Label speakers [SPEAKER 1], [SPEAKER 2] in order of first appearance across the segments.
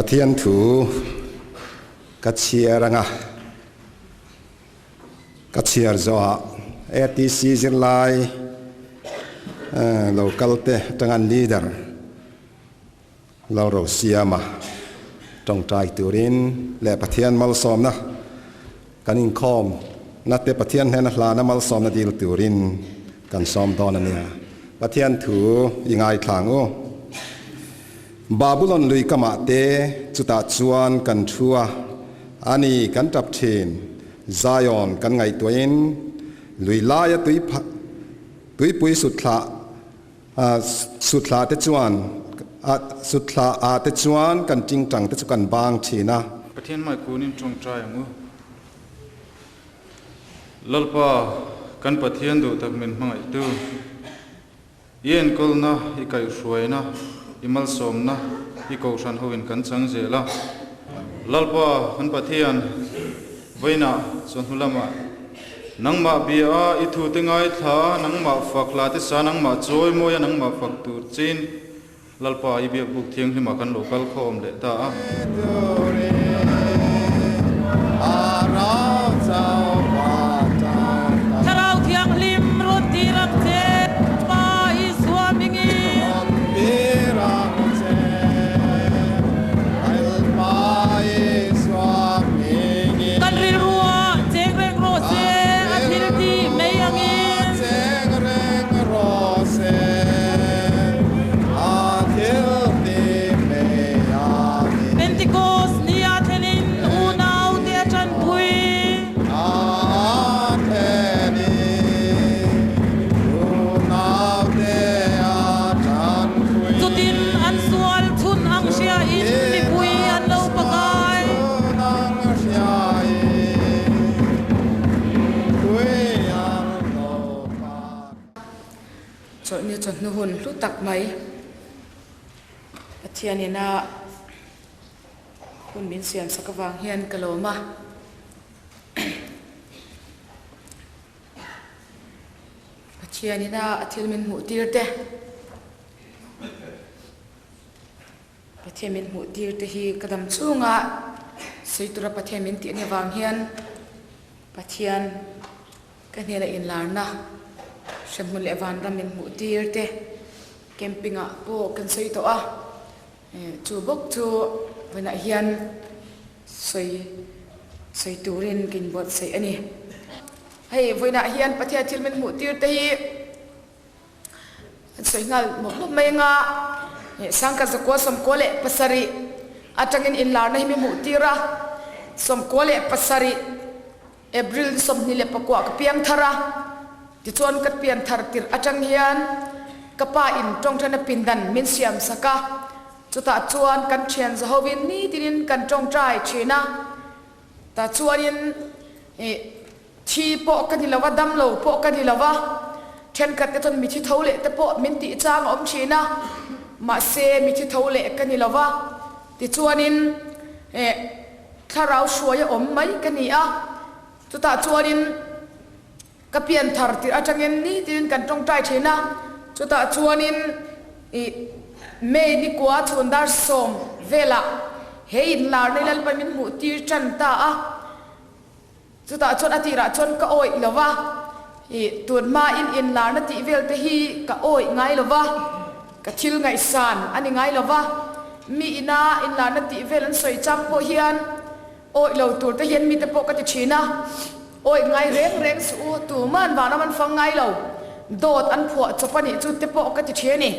[SPEAKER 1] Pathian thu ka chhiar anga ka chhiar zawhah ATC zirlai lo kal te atanga an leader Lalro siama tawngtai turin leh Pathian malsawmna kan inkhawm na te Pathian hnena hlana malsawmna dil turin kan sawm dawn a nia. Pathian thu i ngaithla ang u. Babulon lui kamah te chutah chuan kan thu a, a ni kan tap thin. Zion kan ngaihtuahin lui laia tui tuipui sutthlah Suthla te chuan Suthla ah te chuan kan tingtang te chu kan bang thin a.
[SPEAKER 2] Pathian mai kunin tawngtai ang u. Lalpa, kan Pathian duh tak min hmangaihtu, i enkawlna, i kaihhruaina, i malsawmna, i kohhran hoin kan chang zel a. Lalpa, kan Pathian, vawiinah chawhnu lamah Nangmah bia a, i thute ngaithla a, nangmah fak hla te sa, nangmah chawi mawi a, nangmah fak tur chin Lalpa i biakbuk thianghlimah kan lo kal khawm leh ta a.
[SPEAKER 3] Thlarau Thianghlim rawn tir ang che, Pa Isua hmingin. Kan rilruah cheng reng rawh se, a thil tih mai angin. Pentecost nia thlenin unaute a tanpui. Chutin an sual chhun ang hriain mipui an lo pakai.
[SPEAKER 4] Chawlhni chawhnu hun hlu tak mai Pathianin a hun min siamsak avang hian ka lawm a. Pathianin a thil min hmuh tir te, Pathian min hmuh tir te hi ka dam chhunga sawi tura Pathian min tih a nih avang hian Pathian ka hnena inlarna hremhmun leh vanram min hmuh tir te camping ah pawh kan sawi tawh a, chu bawk chu vawiinah hian sawi sawi turin ka inbuatsaih a ni. Hei vawiinah hian Pathian thil min hmuh tir te hi an sawi nghal mawp mawp mai anga Sangkhat zakua 97 atangin inlarna hi mi hmuh tir a, 97 April 29 ka piang thar a, tichuan ka pian thar tirh atang hian ka pa in tawngtaina pindan min siam sak a, chutah chuan kan thian zahovin nitinin kan tawngtai thin a, tah chuanin ih thi pawh ka ni lo va, dam lo pawh ka ni lo va, thenkhat te chuan mithi tho leh te pawh min tih chang a awm thin a, mahse mithi tho leh ka ni lo va, tichuanin ih. Thlarau hruai a awm mai ka ni a, chutah chuanin ka pian thar tirh atangin nitin kan tawngtai thin a, chutah chuanin ih May nikua chhun dar sawm velah he inlarna Lalpa min hmuh tir tan ta a, chutah chuan a tirah chuan ka awih lo va, ih tun hmain inlarna tih vel te hi ka awih ngai lo va. Ka thil ngaihsan a ni ngai lo va, mi ina inlarna tih vel an sawi chang pawh hian awih lo tur te hian mite pawh ka ti thin a, awih ngai reng reng suh u, tuman vanram an fang ngai lo, dawt an phuah chawp a nih chu te pawh ka ti thin a ni.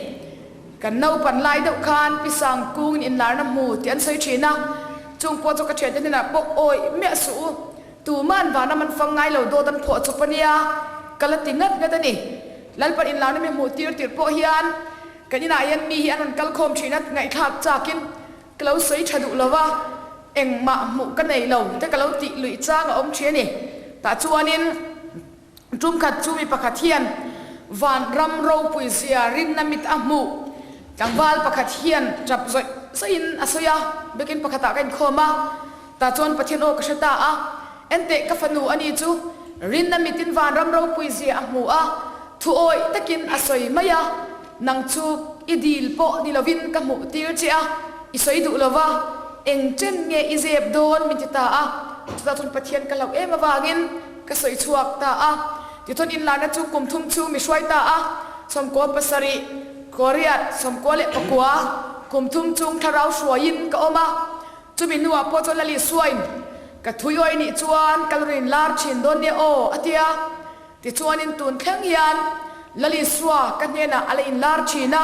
[SPEAKER 4] Kan naupan lai deuh khan Pi Sangkungin inlarna hmu tih an sawi thin a, chung pawh chu ka thiante hnenah pawh awih miah suh u, tuman vanram an fang ngai lo, dawt an phuah chawp a nia, ka la ti ngat ngat a ni. Lalpan inlarna mi hmuh tir tirh pawh hian kan inah hian mi hi an rawn kal khawm thin a, ngaihthlak chakin ka lo sawi tha duh lo va, engmah hmuh ka nei lo te ka lo tih luih chang a awm thin a ni. Tah chuanin tum khat chu mi pakhat hian van ram ropui zia rinna mit a hmuh tlangval pakhat hian tap zawih zawihin a sawi a, biakin pakhatah ka inkhawm a, tah chuan Pathian aw ka hre ta a. Enteh ka fanu a ni chu rinna mitin vanram ropui zia a hmu a, thu awih takin a sawi mai a, nang chu i dil pawh ni lovin ka hmuh tir che a, i sawi duh lo va, Eng chen nge i zep dawn? min ti ta a. Chutah chuan Pathian ka hlauh em avangin ka sawi chhuak ta a. Tichuan inlarna chu kum thum chu mi hruai ta a, 97 Koriat 99 kum thum chung thlarau hruaiin ka awm a. Chumi hnuah pawh chuan Lali Suain ka thuiawi nih chuan ka lo inlar thin dawn nia aw a ti a. Tichuanin tun thleng hian Lali Sua ka hnenah a la inlar thin a.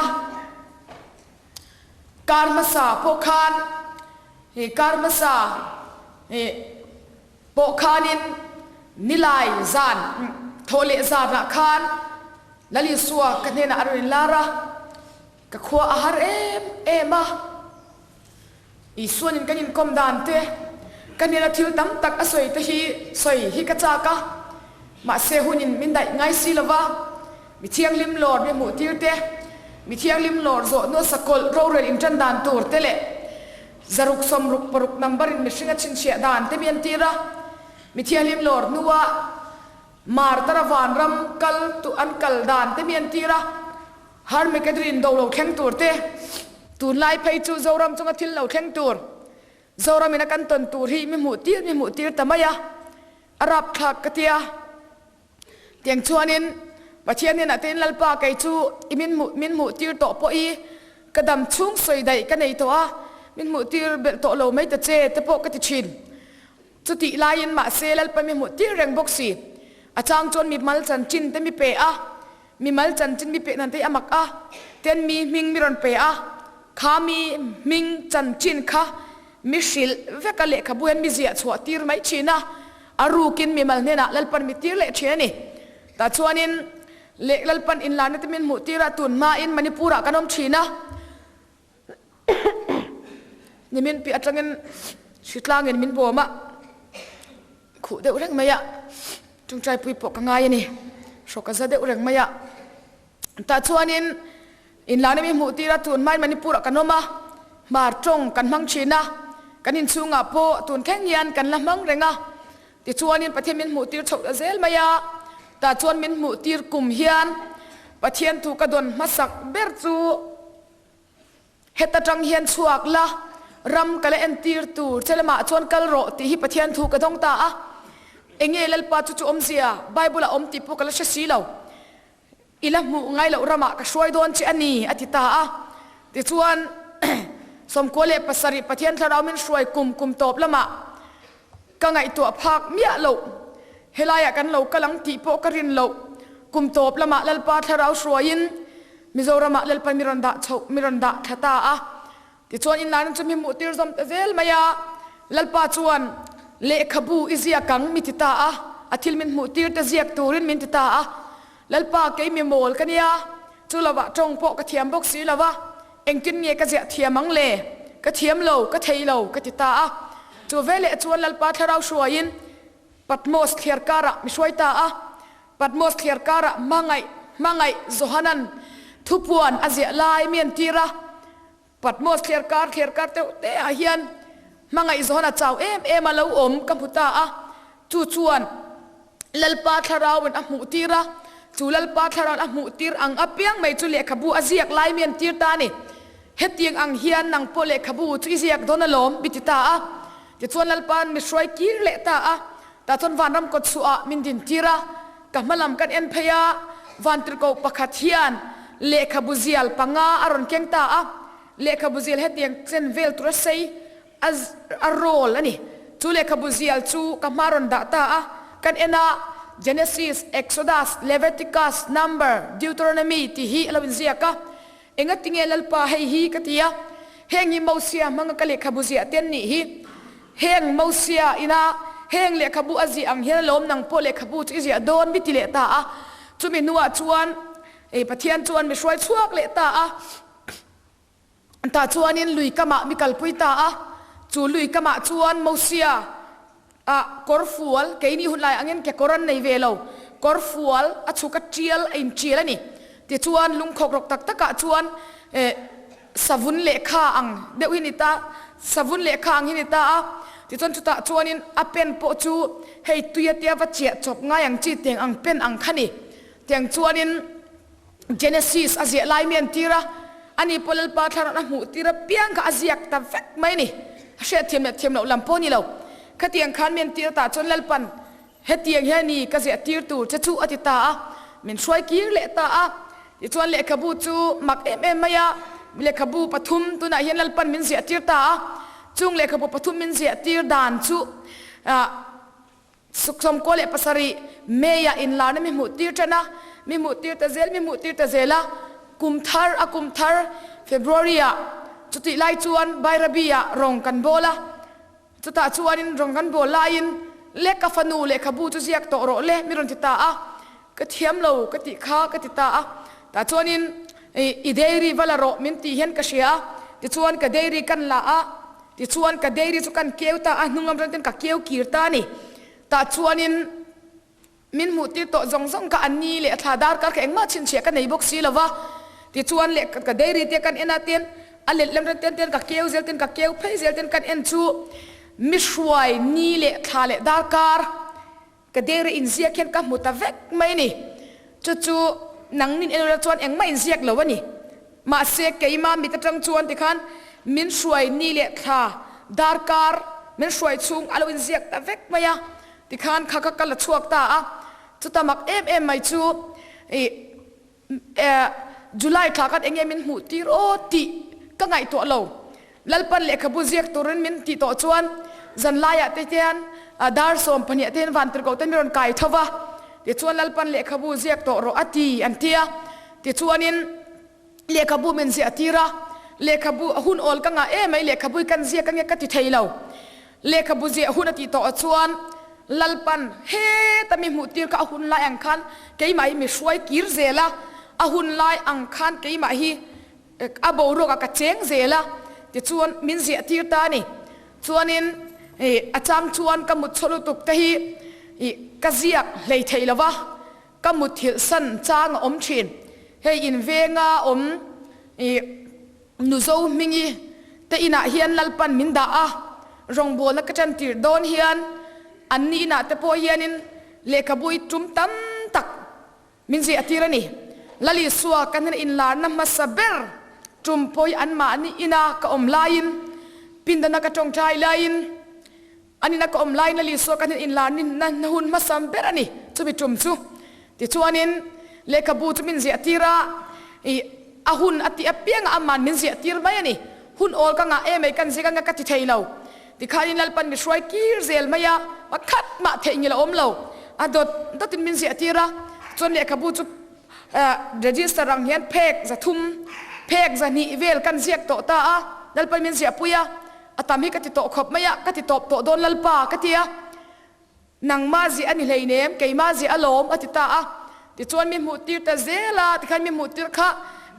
[SPEAKER 4] Kar hmasa pawh khan hi kar hmasa hi pawh khanin nilai zan thawh leh zanah khan Lali Sua ka hnenah a rawn inlar a, ka khua a har em em a. Isuanin kan inkawm dan te, ka hnena thil tam tak a sawi te hi sawi hi ka chak a, mahse hunin min daih ngai si lova, mi thianghlim lawr mi hmuh tir te, mi thianghlim lawr zawh hnu sakawlh rorel intan dan tur te leh zaruk sawmruk paruk number in mihring a chhinchhiah dan te mi an tir a, mi thianghlim lawr hnua Martara vanram kal tu an kal dan te mi an tir a. Harmagedon do lo thleng tur te, tunlai phei chu Zoram chunga thil lo thleng tur, Zoramin a kan tawn tur hi mi hmuh tir mi hmuh tir ta mai a, a rapthlak ka tia. Tiang chuanin Pathian hnenah te in Lalpa kei chu i min hmuh min hmuh tir tawh pawh i ka dam chhung sawi daih ka nei tawh a, min hmuh tir belh tawh lo mai ta che te pawh ka ti thin. Chutih laiin mahse Lalpa mi hmuh tir reng bawk si. A chang chuan mi mal chanchin te mi pe a, mi mal chanchin mi peh nan te hi a mak a, ten mi hming mi rawn pe a, kha mi hming chanchin kha mi hrilh vek a lehkhabu hian mi ziah chhuah tir mai thin a, a rukin mi mal hnenah Lalpan mi tir leh thin a ni. Tah chuanin leh Lalpan inlarna te min hmuh tir a, tun hmain Manipur-ah kan awm thin a. Nimin piah atangin hritlangin min bawm a, khuh deuh reng mai a, tawngtaipui pawh ka ngai a ni, hrawk a za deuh reng mai a. Tah chuanin inlana mi hmuh tir a, tun hmain Manipur-ah kan awm a, hmar tawng kan hmang thin a, kan inchhungah pawh tun thleng hian kan la hmang reng a. Tichuanin Pathian min hmuh tir chhoh ta zel mai a, tah chuan min hmuh tir kum hian Pathian thu ka dawn hmasak ber chu, Heta tang hian chhuak la, ram ka la entir tur che lamah chuan kal rawh tih hi Pathian thu ka dawng ta a. Enge Lalpa chu chu awmzia Bible ah awm tih pawh ka la hre si lo. I la hmuh ngai loh ramah ka hruai dawn che a ni a ti ta a. Tichuan 97 Pathian thlarau min hruai kum kum tawp lamah Ka ngaihtuah phak miah loh. Helaiah kan lo kal ang tih pawh ka rin loh. Kum tawp lamah Lalpa thlarau hruaiin Mizoramah Lalpa mi rawn dah chhoh mi rawn dah thla ta a. Tichuan inlarna chu mi hmuh tir zawm ta zel mai a. Lalpa chuan lehkhabu i ziak ang mi ti ta a, a thil min hmuh tir te ziak turin min ti ta a. Lalpa kei mi mawl ka nia, chu lovah tawng pawh ka thiam bawk si lova, engtin nge ka ziah thiam ang le? Ka thiam lo, ka thei lo, ka ti ta a. Chu veleh chuan Lalpa thlarau hruaiin Patmos thliar karah mi hruai ta a. Patmos thliar karah hmangaih, hmangaih Johanan thupuan a ziah lai mi an tir a. Patmos thliar kar thliar kar teuh te ah hian hmangaih Johana chau em em a lo awm ka hmu ta a, chu chuan Lalpa thlarauin a hmuh tir a, chu Lalpa thlarauin a hmuh tir ang apiang mai chu lehkhabu a ziak lai mi an tir ta a ni. Hetiang ang hian nang pawh lehkhabu chu i ziak dawn alawm mi ti ta a. Tichuan Lalpa'n mi hruai kir leh ta a, tah chuan vanram kawtchhuah ah min din tir a, ka hmalam kan en phei a, vantirhkoh pakhat hian lehkhabu zial panga a rawn keng ta a, lehkhabu zial hetiang chen vel tura sei a a roll a ni. Chu lehkhabu zial chu ka hma rawn dah ta a, kan en a, Genesis, Exodus, Leviticus, Number, Deuteronomy tih hi a lo inziak a, Engatinge Lalpa hei hi ka ti a, heng hi Mosia hmanga ka lehkhabu ziah te an nih hi. Heng Mosia ina heng lehkhabu a ziah ang hian alawm nang pawh lehkhabu chu i ziah dawn mi ti leh ta a. Chumi hnuah chuan Pathian chuan mi hruai chhuak leh ta a. Tah chuanin lui kamah mi kalpui ta a. Chu lui kamah chuan Mosia a kawr fual, keini hun lai angin kekawr an nei ve lo, kawr fual a chhuk a tial a intial a ni. Tichuan lungkhawk rawk tak takah chuan eh savun lehkha ang deuh hi ni ta, savun lehkha ang hi ni ta a, tichuan chutah chuanin a pen pawh chu hei tuia tia va chiah chawp ngai ang chi tiang ang pen ang kha ni. Tiang chuanin Genesis a ziah lai mi an tir a, ani pawh Lalpa thlarauh a hmuh tir apiang kha a ziak ta vek mai a ni. A hriatthiam leh thiam loh lam pawh a ni lo. Khatiang khan mi an tir tah chuan Lalpan hetiang hian ni ka ziah tir tur che chu a ti ta a, min hruai kir leh ta a. Tichuan lehkhabu chu mak em em mai a, lehkhabu pathum tunah hian Lalpan min ziah tir ta a, chung lehkhabu pathum min ziah tir dan chu ah 97 May-ah inlarna mi hmuh tir tan a, mi hmuh tir ta zel, mi hmuh tir ta zel a, kum thar a kum thar February-ah chutih lai chuan Bairabi-ah rawng kan bawl a, chutah chuanin rawng kan bawl laiin le ka fanu lehkhabu chu ziak tawh rawh le mi rawn ti ta a, ka thiam lo ka tih kha ka ti ta a, tah chuanin i dairy va la rawh min tih hian ka hria a, tichuan ka dairy kan la a, Tichuan ka dairy chu kan keu ta a, hnung lam atang ten ka keu kir ta a ni. Tah chuanin min hmuh tir tawh zawng zawng kha an ni leh a thla darkar kha engmah chhinchhiah ka nei bawk si lo va. Tichuan leh ka dairy te kan en a ten a let lam atang ten ten ka keu zel ten ka keu phei zel ten kan en chu mi hruai ni leh thla leh darkar Ka dairy inziak hian ka hmu ta vek mai a ni. Chu chu nang nin enawla chuan engmah inziak lo a ni. Mahse keima mit atang chuan tikhan min hruai ni leh thla darkar min hruai chhung a lo inziak ta vek mai a. Tikhan kha kha ka la chhuak ta a. Chuta mak em em mai chu ih July thla khan enge min hmuh tir aw tih ka ngaihtuah lo. Lalpan lehkhabu ziak turin min tih tawh chuan zanlaiah te hian dar 12 te hian vantirhkoh te mi rawn kai tho va, tichuan Lalpan lehkhabu ziak tawh rawh a ti an ti a. Tichuanin lehkhabu min ziah tir a, lehkhabu hun awl ka ngah em mai lehkhabu hi kan ziak ange ka ti thei lo. Lehkhabu ziah hun a tih tawh chuan Lalpan heta mi hmuh tir kha a hun lai ang khan keimah hi mi hruai kir zel a, a hun lai ang khan keimah hi a boruak ah ka cheng zel a tichuan min ziah tir ta a ni. Chuanin a chang chuan ka mut chhuah lutuk te hi ka ziak hlei thei lo va, ka mutthilh san chang a awm thin. Hei invenga awm Nuzo hmingi te inah hian Lalpan min dah a, rawngbawlna ka tan tir dawn hian anni inah te pawh hianin lehkhabu i tum tam tak min ziah tir a ni. Lal Isua kan hnen inlarna hmasa ber tum pawh hi anmahni ina ka awm laiin, pindana ka tawngtai laiin, An ina ka awm laiin Lal Isua kan hnen inlarna hun hmasa ber a ni chumi tum chu. Tichuanin lehkhabu chu min ziah tir a, ih a hun a tih apiangah aman min ziah tir mai a ni. Hun awl ka ngah em ei kan zik anga ka ti thei lo. Tikhanin Lalpan mi hruai kir zel mai a, pakhat mah theihnghilh a awm lo. A dawt dawtin min ziah tir a, chuan lehkhabu chu register ang hian phek 300, phek 200 vel kan ziak tawh ta a, Lalpan min ziahpui a. A tam hi ka ti tawh khawp mai a, ka ti tawp tawh dawn Lalpa, ka ti a. Nangmah ziah a ni hleinem, keimah ziah alawm, a ti ta a. Tichuan min hmuh tir ta zel a, tikhan min hmuh tir kha,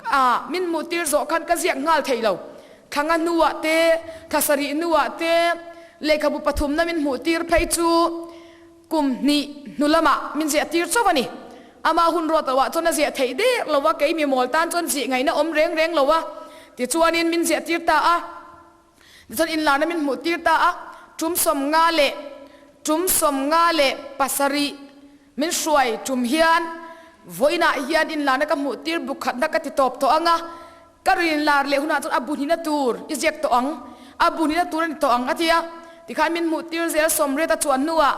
[SPEAKER 4] ah, min hmuh tir zawh khan ka ziak nghal thei lo. Thla nga hnuah te, thla sarih hnuah te, lehkhabu pathumna min hmuh tir phei chu kum hnih hnu lamah min ziah tir chauh a ni. Ama hun ruat loah chuan a ziah theih der lo a, kei mi mawl tan chuan zih ngaihna awm reng reng lo a. Tichuanin min ziah tir ta a. Tichuan inlarna min hmuh tir ta a, tum 50 leh tum 57 min hruai tum hian vawiinah hian inlarna ka hmuh tir bu khatna ka ti tawp tawh ang a, ka rawn inlar leh hunah chuan a bu hnihna tur i ziak tawh ang, a bu hnihna tur a ni tawh ang a ti a. Tikhan min hmuh tir zel 80 a chuan hnuah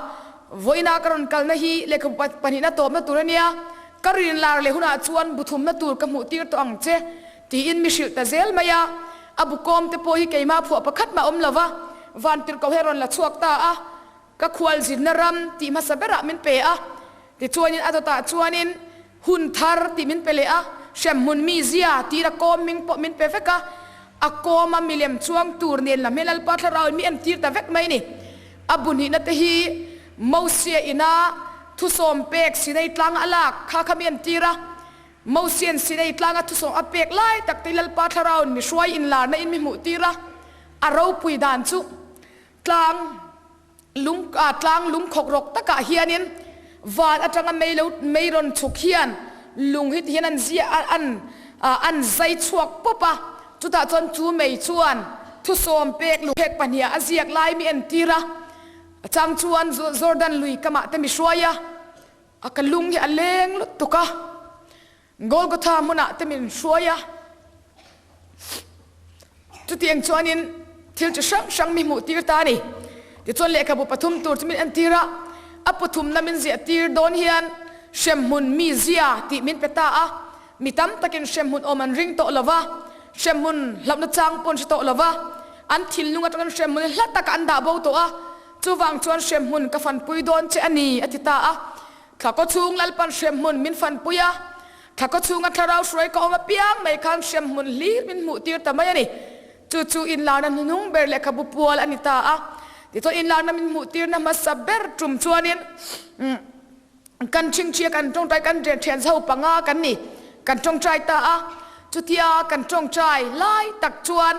[SPEAKER 4] vawiinah ka rawn kalna hi lehkhabu pahnihna tawpna tur a nia, ka rawn inlar leh hunah chuan bu thumna tur ka hmuh tir tawh ang che. Tiin mi hrilh ta zel mai a, a bu kawm te pawh hi keimah phuah pakhat mah awm lo va, Vantirhkoh hi a rawn la chhuak ta a, ka khual zinna ram tih hmasa berah min pe a, tichuanin a dawtah chuanin hun thar tih min pe leh a, hremhmun mi zia tiin a kawm hming pawh min pe vek a, a kawma milem chuang tur nen lam hi Lalpa Thlarauin mi entir ta vek mai a ni. A bu hnihna te hi Mosia ina thusawm pek Sinai tlang a lak kha kha mi entir a, Mosian Sinai tlanga thusawm a pek lai tak te Lalpa Thlarauin mi hruai inlarna in mi hmuh tir a, a ropui dan chu tlang lung ah tlang lung khawk rawk takah hianin van atanga mei lo mei rawn chhuk hian lung hi ti hian an ziah an an zai chhuak pawp a, chutah chuan chu mei chuan thusawm pek lung phek pahniha a ziak lai mi entir a, a chang chuan Jordan lui kamah te mi hruai a. A ka lung hi a leng lutuk a, Golgotha hmunah te min hruai a. Chutiang chuanin. Thil chi hrang hrang mi hmuh tir ta a ni. Tichuan lehkhabu pathum tur chu min entir a, a pathumna min ziah tir dawn hian hremhmun mi zia tih min pe ta a. Mi tam takin hremhmun awm an ring tawh lo va, hremhmun hlauhna chang pawh an hre tawh lo va, an thinlung atangin hremhmun hi hla takah an dah bo tawh a, chuvang chuan hremhmun ka fanpui dawn che a ni, a ti ta a. Thla kaw chhung Lalpan hremhmun min fanpui a, thla kaw chhunga thlarau hruai ka awm apiang mai khan hremhmun hlir min hmuh tir ta mai a ni. Chu chu inlarna hnuhnung ber lehkhabu pual a ni ta a. Tichuan inlarna min hmuh tirna hmasa ber tum chuanin kan ṭhingṭhia kan ṭawngṭai kan ṭhian zo panga kan ni kan ṭawngṭai ta a. Chutia kan ṭawngṭai lai tak chuan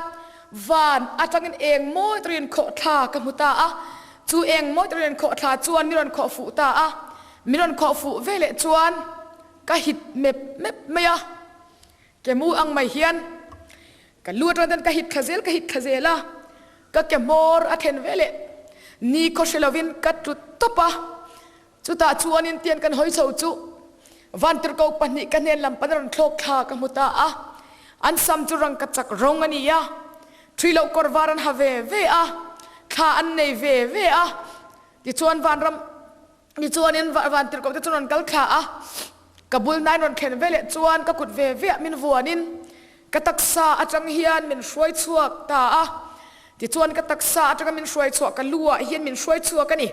[SPEAKER 4] van aṭangin eng mawi takin khawh thla ka hmu ta a. Chu eng mawi takin khawh thla chuan min rawn khawh fuh ta a. Min rawn khawh fuh veleh chuan ka hit mep mep mai a. Ke mu ang mai hian ka lu atang chuan ka hit thla zel ka hit thla zel a, ka ke hmawr a thlen ve leh ni khaw hre lovin ka tlu tawp a, chutah chuanin tian kan hawi chho chu Vantirhko pahnih ka hnen lam pan a rawn thlawk thla ka hmu ta a, an sam chu rangka chak rawng a ni a, ṭhui loh kawr var an ha ve ve a, thla an nei ve ve a, tichuan vanram Tichuanin vantirhkoh te chu rawn kal thla a, ka bul hnain rawn thlen ve leh chuan ka kut ve veah min vuanin ka taksa atang hian min hruai chhuak ta a. Tichuan ka taksa atanga min hruai chhuah ka lu ah hian min hruai chhuak a ni.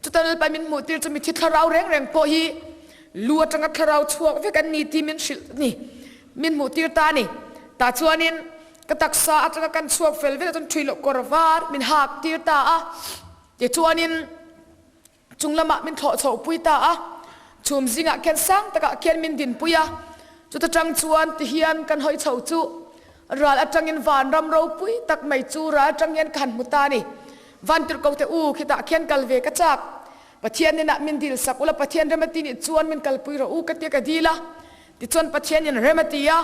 [SPEAKER 4] Chuta Lalpa min hmuh tir chu mithi thlarau reng reng pawh hi lu atanga thlarau chhuak vek an ni tih min hrilh a ni. Min hmuh tir ta a ni. Tah chuanin ka taksa atanga kan chhuak fel vel chuan ṭhui loh kawr var min hak tir ta a. Tichuanin Chung lamah min thlawh chhoh pui ta a, chhum zingah khian sang takah khian min din pui a, chuta tang chuan ti hian kan hawi chho chu ral atangin vanram ropui tak mai chu ral atang hian ka han hmu ta a ni. Vantirhko te u khitah khian kal ve ka chak, Pathian inah min dil sak ula Pathian rem a ti nih chuan min kalpui rawh u ka tia ka dil a, tichuan Pathianin rem a ti a,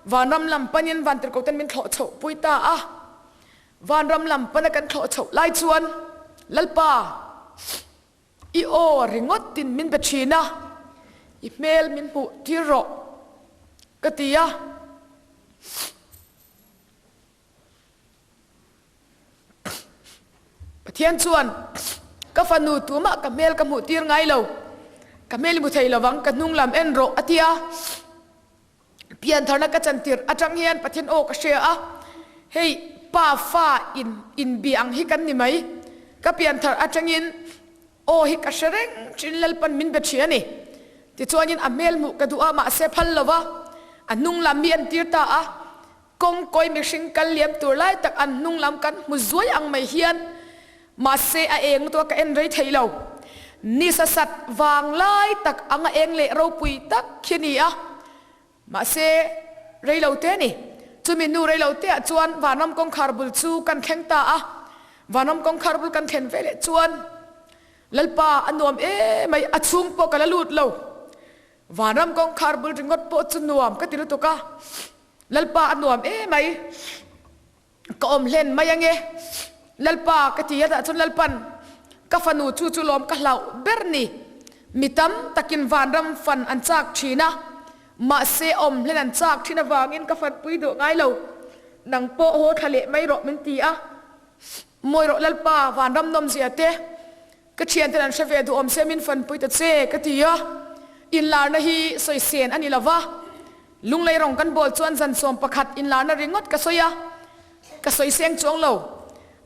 [SPEAKER 4] vanram lam panin vantirhko ten min thlawh chhoh pui ta a. Vanram lam pana kan thlawh chhoh lai chuan Lalpa, i aw ringawtin min be thin a, i hmel min hmuh tir rawh, ka ti a. Pathian chuan, Ka fanu tumah ka hmel ka hmuh tir ngai lo, ka hmel i hmu thei lovang, ka hnung lam en rawh, a ti a. Piantharna ka chantir atang hian Pathian aw ka hria a, hei pa fa in inbia ang hi kan ni mai. Ka pianthar atangin aw hi ka hre reng thin Lalpan min be thin a ni. Tichuanin a hmel hmuh ka duh a mahse phal lo va, a hnung lam mi an tir ta a, kawng kawi mihring kal liam tur lai tak an hnung lam kan hmu zuai ang mai hian mahse a eng lutuk a ka en rei thei lo. Nisa sat vang lai tak anga eng leh ropui tak khi a ni a, mahse rei lo te a ni. Chumi hnu rei lo te ah chuan Vanram kawngkhar bul chu kan thleng ta a, Vanram kawngkhar bul kan thlen ve leh chuan Lalpa a nuam em mai, a chhung pawh ka la lut lo. Vanram kawngkhar bul ringawt pawh chu nuam ka ti lutuk a, Lalpa a nuam em mai. Ka awm hlen mai ange. Lalpa ka ti a tah chuan Lalpan ka fanu chu chu lawm ka hlauh ber ni. Mi tam takin vanram fan an chak thin a, mahse awm hlen an chak thin avangin ka fanpui duh ngai lo. Nang pawh haw thla leh mai rawh min ti a. Mawi rawh Lalpa vanram nawmzia te ka thianten an hre ve duh awm se min fanpui ta che ka ti a. Inlarna hi sawi sen a ni lova. Lunglei rawng kan bawl chuan zan 11 inlarna ringawt ka sawi a, ka sawi seng chuang lo.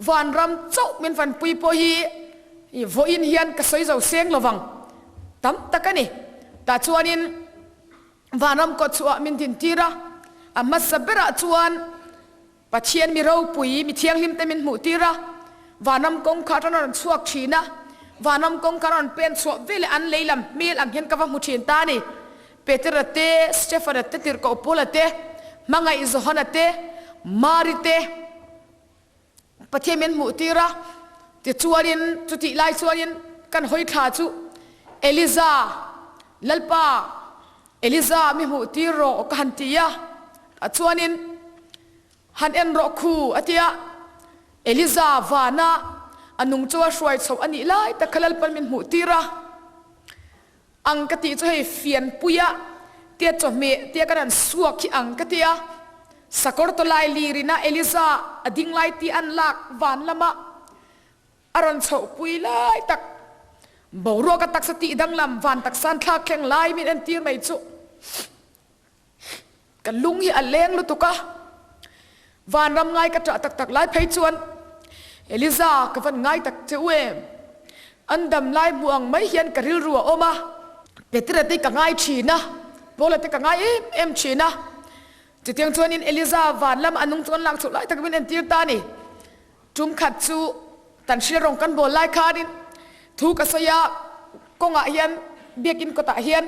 [SPEAKER 4] Vanram chauh min vanpui pawh hi vawiin hian ka sawi zo seng lovang tam tak a ni. Tah chuanin vanram kawtchhuah min dintir a, a hmasa berah chuan Pathian mi ropui, mi thianghlim te min hmuh tir a, vanram kawngka atang a rawn chhuak thin a, vanram kawngka a rawn pen chhuah veleh an lei lam hmel ang hian ka va hmu thin ta a ni. Petera te, Stefana te, Tirhkoh Paula te, Hmangaih Johana te, Mari te Pathian min hmuh tir a, tichuanin chutih lai chuanin kan hawi thla chu Eliza, Lalpa, Eliza mi hmuh tir rawh ka han ti a, tah chuanin han en rawh khu a ti a, Eliza vana a nung chu a hruai chhoh a nih lai tak kha Lalpan min hmuh tir a, ang ka tih chu hei fianpuia tia chawhmeh tia kan han suak hi ang ka ti a. Sakawr tawlai lirina Eliza a ding lai tih an lak van lama a rawn chhohpui lai tak boruaka taksa tih danglam van taksa an thlak thleng lai min entir mai chu ka lung hi a leng lutuk a. Vanram ngai ka ṭah tak tak lai phei chuan Eliza ka van ngai tak che u em? An dam lai hmuh ang mai hian ka rilru a awm a. Petera te ka ngai ṭhin a, Paula te ka ngai em em ṭhin a. Chutiang chuanin Eliza van lama a nung chu an lak chhoh lai tak min entir ta a ni. Tum khat chu kan hria rawng kan bawl lai khanin thu ka sawi a, kawngah hian biakin kawtah hian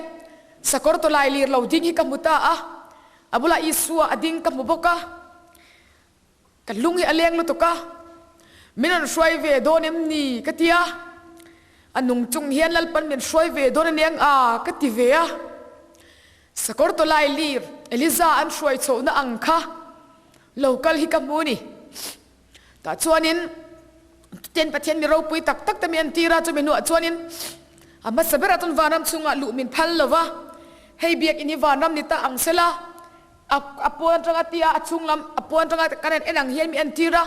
[SPEAKER 4] sakawr tawlai lir lo ding hi ka hmu ta a, a bulah Isua a ding ka hmu bawk a, ka lung hi a leng lutuk a, min rawn hruai ve dawn em ni ka ti a, a nung chung hian Lalpan min hruai ve dawn a nia ang a ka ti ve a, sakawr tawlai lir Eliza an hruai chhohna ang kha lo kal hi ka hmu a ni. Tah chuanin ten Pathian mi ropui tak tak te mi an tir a, chumi hnuah chuanin a hmasa berah chuan vanram chhungah luh min phal lo va, hei biakinn hi vanram ni ta ang sela, a a pawn atanga tia a chhung lam a pawn atanga kan han en ang hian mi an tir a,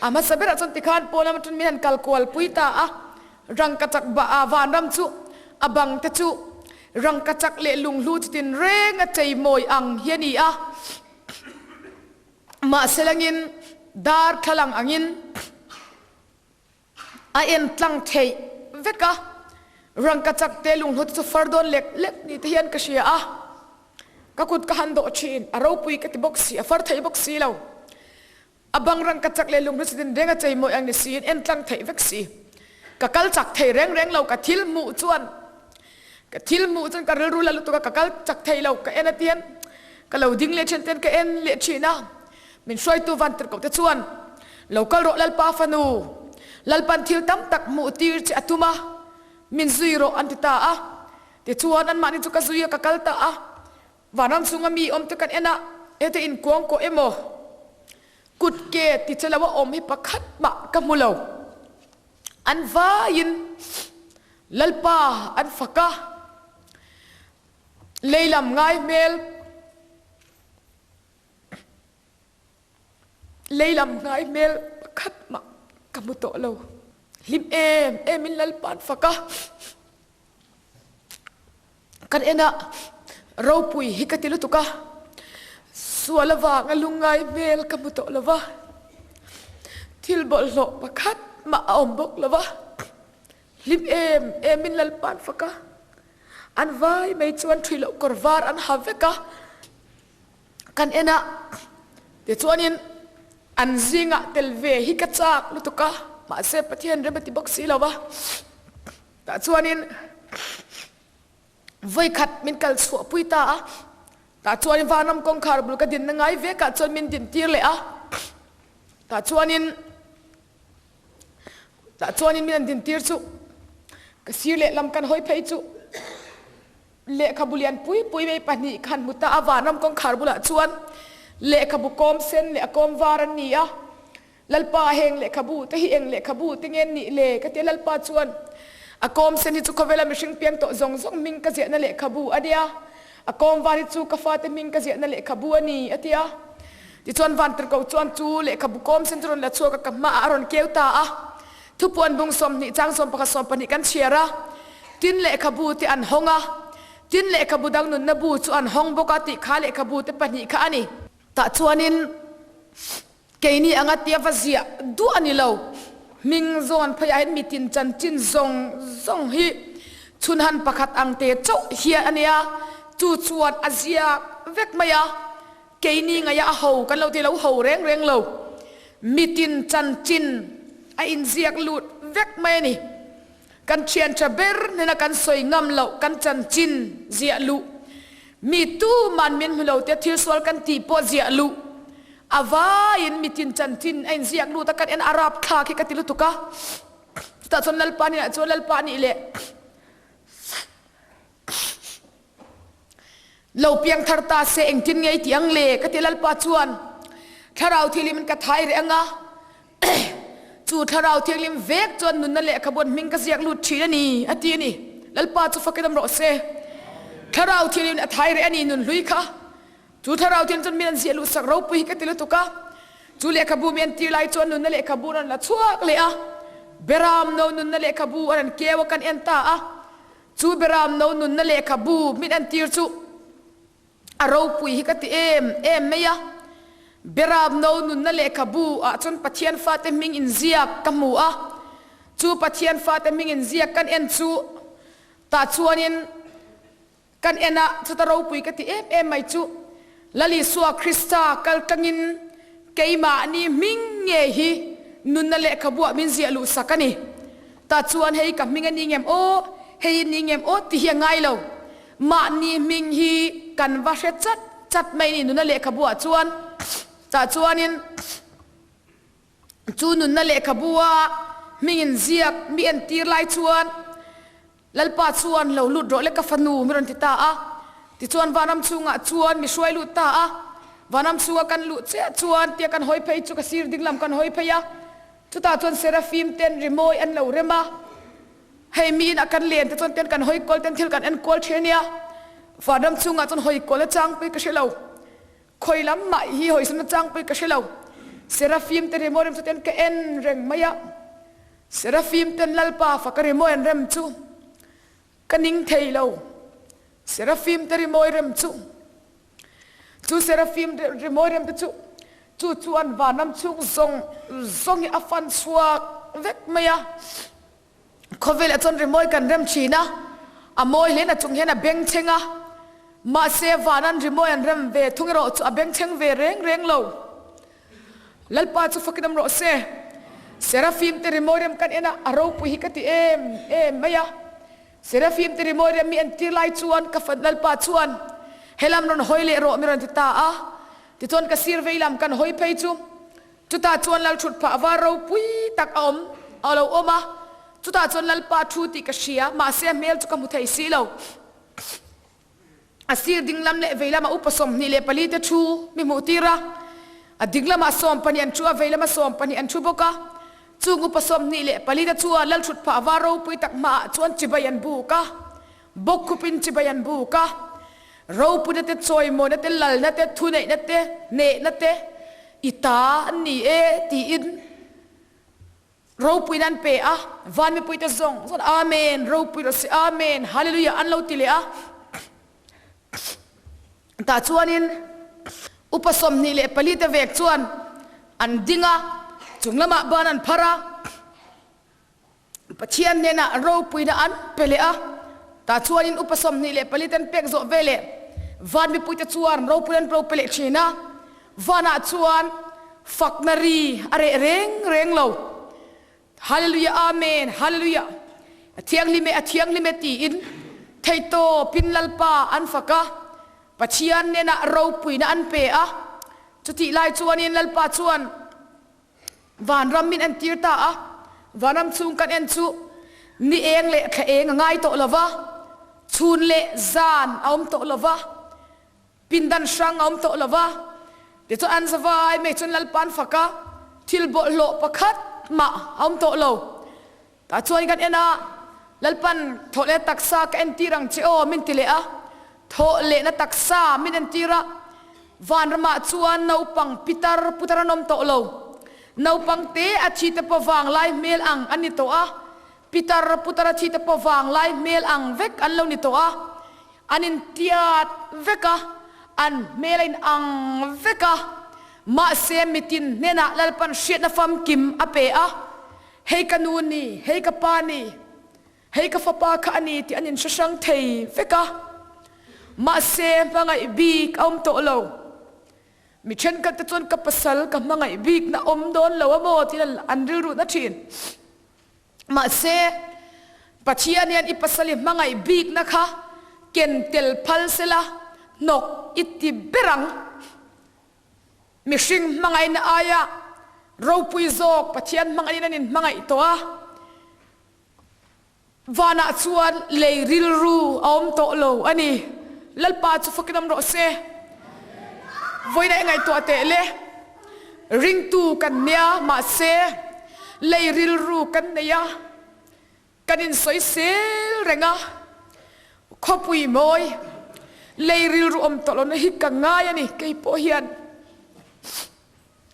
[SPEAKER 4] a hmasa berah chuan tikhan pawn lam atangin min han kal kual pui ta a, rangkachak ba a vanram chu a bang te chu rangkachak leh lunghlu chitin renga cheimawi ang hi a ni a. Mahse langin darthlalang angin a en tlang theih vek a, rangkachak te lunghlu te chu far dawn lek lek ni te hian ka hria a, ka kut ka han dawh thin, a ropui ka ti bawk si, a far theih bawk si lo. A bang rangkachak leh lunghlu chi tin reng a chei mawi ang ni siin en tlang theih vek si. Ka kal chak thei reng reng lo, ka thil hmuh chuan Ka thil hmuh chuan ka rilru la lutuk a, ka kal chak thei lo, ka en a tian ka lo ding leh thin ten ka en leh thin a, min hruaitu van tirhkoh te chuan lo kal rawh Lalpa fanu, Lalpan thil tam tak hmuh tir che a tum a, min zui rawh an ti ta a, tichuan anmahni chu ka zui a ka kal ta a, vanram chhunga mi awm te kan en a, hete inkuang kawh emaw kut ke ti che lo a awm hi pakhat mah ka hmu lo. An vaiin Lalpa an fak a, leilam ngai hmel, leilam ngai hmel pakhat mah ka hmu tawh lo. Hlim em emin Lalpa an fak a, kan en a, ropui hi ka ti lutuk a, sual avanga lungngai hmel ka hmu tawh lo va, thil bawlhhlawh pakhat mah a awm bawk lo va, hlim em emin Lalpa'n fak a, an vai mai chuan ṭhui loh kawr var an ha vek a, kan en a, tichuanin an zingah tel ve hi ka chak lutuk a, mahse Pathian rem a ti bawk si lo va. Tah chuanin vawikhat min kal chhuah pui ta a, tah chuanin vanram kawngkhar bul ka dinna ngai vekah chuan min din tir leh a, tah chuanin tah chuanin min an din tir chu ka sir lehlam kan hawi phei chu lehkhabu lian pui pui mai pahnih khan hmu ta a, vanram kawngkhar bulah chuan lehkhabu kawm sen leh a kawm var an ni a. Lalpa heng lehkhabu te hi eng lehkhabu te nge nih le? Ka ti a, Lalpa chuan, A kawm sen hi chu khawvela mihring piang tawh zawng zawng hming ka ziahna lehkhabu a nia, a kawm var hi chu ka fate hming ka ziahna lehkhabu a ni, a ti a. Tichuan Vantirhkoh chuan chu lehkhabu kawm sen chu rawn la chhuak a, ka hmaah a rawn keu ta a. Thupuan bung 20 chang 11 12 kan chhiar a, tin lehkhabu te an hawng a, tin lehkhabu dang nunna bu chu an hawng bawk a tih kha lehkhabu te pahnih kha a ni. Tah chuanin Keini anga tia va ziah duah a ni lo. Hming zawn pheiah hian mitin chanchin zawng zawng hi chhunhan pakhat ang te chauh hian a nia, chu chuan a ziak vek mai a. Keini ngaia a ho kan lo ti lo ho reng reng lo. Mitin chanchin a inziak lut vek mai a ni. Kan thian tha ber hnena kan sawi ngam loh kan chanchin ziah luh, mi tuman min hmu lo te thil sual kan tih pawh ziah luh, a vaiin mitin chanchin a inziak lut a kan en a rapthlak hi ka ti lutuk a. Chutah chuan Lalpa hnenah chuan Lalpa nih leh Lo piang thar ta se engtin nge i tih ang le? Ka ti Lalpa chuan Thlarau Thianghlimin ka thai reh ang a, chu Thlarau Thianghlim vek chuan nunna lehkhabuan hming ka ziak lut thin a ni, a ti a ni. Lalpa chu fakin awm rawh se. Thlarau Thianghlimin a thai reh a ni nun hlui kha. Chu thlarau thian chuan min an ziah luh sak ropui hi ka ti lutuk a. Chu lehkhabu mi an tir lai chuan nunna lehkhabu an rawn la chhuak leh a. Beram no nunna lehkhabu an rawn keu a kan en ta a. Chu beram no nunna lehkhabu min an tir chu a ropui hi ka ti em em mai a. Beram no nunna lehkhabu ah chuan Pathian fate hming inziak ka hmu a. Chu Pathian fate hming inziak kan en chu tah chuanin Kan en a, chuta ropui ka ti em em mai chu, Lal Isua Krista kal tangin keimahni hming nge hi nunna lehkhabuah min ziah luh sak a ni. Tah chuan hei ka hming a ni ngem aw, hei i ni ngem aw ti hi a ngai lo. Mahni hming hi kan va hre chat chat mai a ni nunna lehkhabuah chuan. Tah chuanin chu nunna lehkhabua hmingin ziak mi entir lai chuan, Lalpa chuan lo lut rawh le ka fanu mi rawn ti ta a. Tichuan vanram chhungah chuan mi hruai lut ta a. Vanram chhunga kan luh chiah chuan tia kan hawi phei chu ka sir ding lam kan hawi phei a. Chutah chuan Serafim ten rimawi an lo rem a. Hei mi inah kan len te chuan ten kan hawi kual ten thil kan en kual thin a nia. Vanram chhungah chuan hawi kual a chang pui ka hre lo. Khawi lam mah hi hawisan a chang pui ka hre lo. Serafim te rimawi rem chu ten ka en reng mai a. Serafim ten Lalpa faka rimawi an rem chu ka ning thei lo. Serafim te rimawi rem chu, chu Serafim rimawi rem te chu, chu chuan vanram chhung zawng zawng hi a fan chhuak vek mai a. Khawvelah chuan rimawi kan rem thin a, a mawi hlein a chung hian a bengchheng a, mahse vanan rimawi an rem ve thung erawh chu a bengchheng ve reng reng lo. Lalpa chu fakin awm rawh se. Serafim te rimawi rem kan en a, a ropui hi ka ti em em mai a. Serafim te rimawi rem mi en tir lai chuan ka fan Lalpa chuan helam rawn hawi leh rawh mi rawn ti ta a. Tichuan ka sir vei lam kan hawi phei chu chutah chuan Lal thut phah var ropui tak a awm a lo awm a. Chutah chuan Lalpa thu tih ka hria, mahse a hmel chu ka hmu thei si lo. A sir ding lam leh vei lama upa 24 te thu mi hmuh tir a, a ding lamah 12 an thu a, vei lama 12 an thu bawk a. Chung upa 24 te chuan Lalthut phah var ropui tak hmaah chuan chibai an buk a, bawkkhupin chibai an buk a. Ropuina te, chawimawina te, lalna te, thuneihna te, hnehna te i ta an ni e tiin Ropuiin an pe a, van mipuite zawng zawng Amen, ropui rawh se, Amen, Hallelujah an lo ti leh a. Tah chuanin upa 24 te vek chuan an ding a, chung lamah ban an phar a, Pathian hnenah ropuina an pe leh a. Tah chuanin upa 24 te an pek zawh ve leh van mipuite chuan ropuina an lo pe leh thin a. Vanah chuan fakna ri a reh reng reng lo. Hallelujah Amen Hallelujah A thianghlim e a thianghlim e tiin theihtawpin Lalpa an fak a, Pathian hnenah ropuina an pe a. Chutih lai chuanin Lalpa chuan vanram min entir ta a, vanram chhung kan en chu ni eng leh thla eng a ngai tawh lo va, chhun leh zan a awm tawh lo va, Pindan hrang a awm tawh lo va, tichuan an zavai mai chuan Lalpa an fak a, thil bawlhhlawh pakhat mah a awm tawh lo. Tah chuan kan en a, Lalpan thawhlehna taksa ka entir ang che aw min ti leh a, thawhlehna taksa min entir a, vanramah chuan naupang pitar putar an awm tawh lo. Naupang te a thi te pawh vanglai hmel ang an ni tawh a, pitar putar a thi te pawh vanglai hmel ang vek an lo ni tawh a. An intiat vek a, an hmel a inang vek a, mahse mitin hnenah Lalpan hriatna famkim a pe a, Hei ka nu ni, hei ka pa ni, hei ka fapa kha a ni tih an inhre hrang thei vek a. Mahse hmangaih bik a awm tawh lo. Mi thenkhat te chuan ka pasal ka hmangaih bik na awm dawn lo a maw tiin an rilruhna thin. Mahse, Pathian hian i pasal i hmangaih bikna kha ken tel phal sela hnawk i ti ber ang. Mihring hmangaihna aia ropui zawk Pathian hmangaihin an inhmangaih tawh a. Vanah chuan lei rilru a awm tawh lo a ni. Lalpa chu fakin awm rawh se. Vawiin a i ngaihtuah teh le. Ringtu kan nia, mahse lei rilru kan nei a, kan insawisel reng a. Khawpui mawi. Lei rilru awm tawh lohna hi ka ngai a ni, kei pawh hian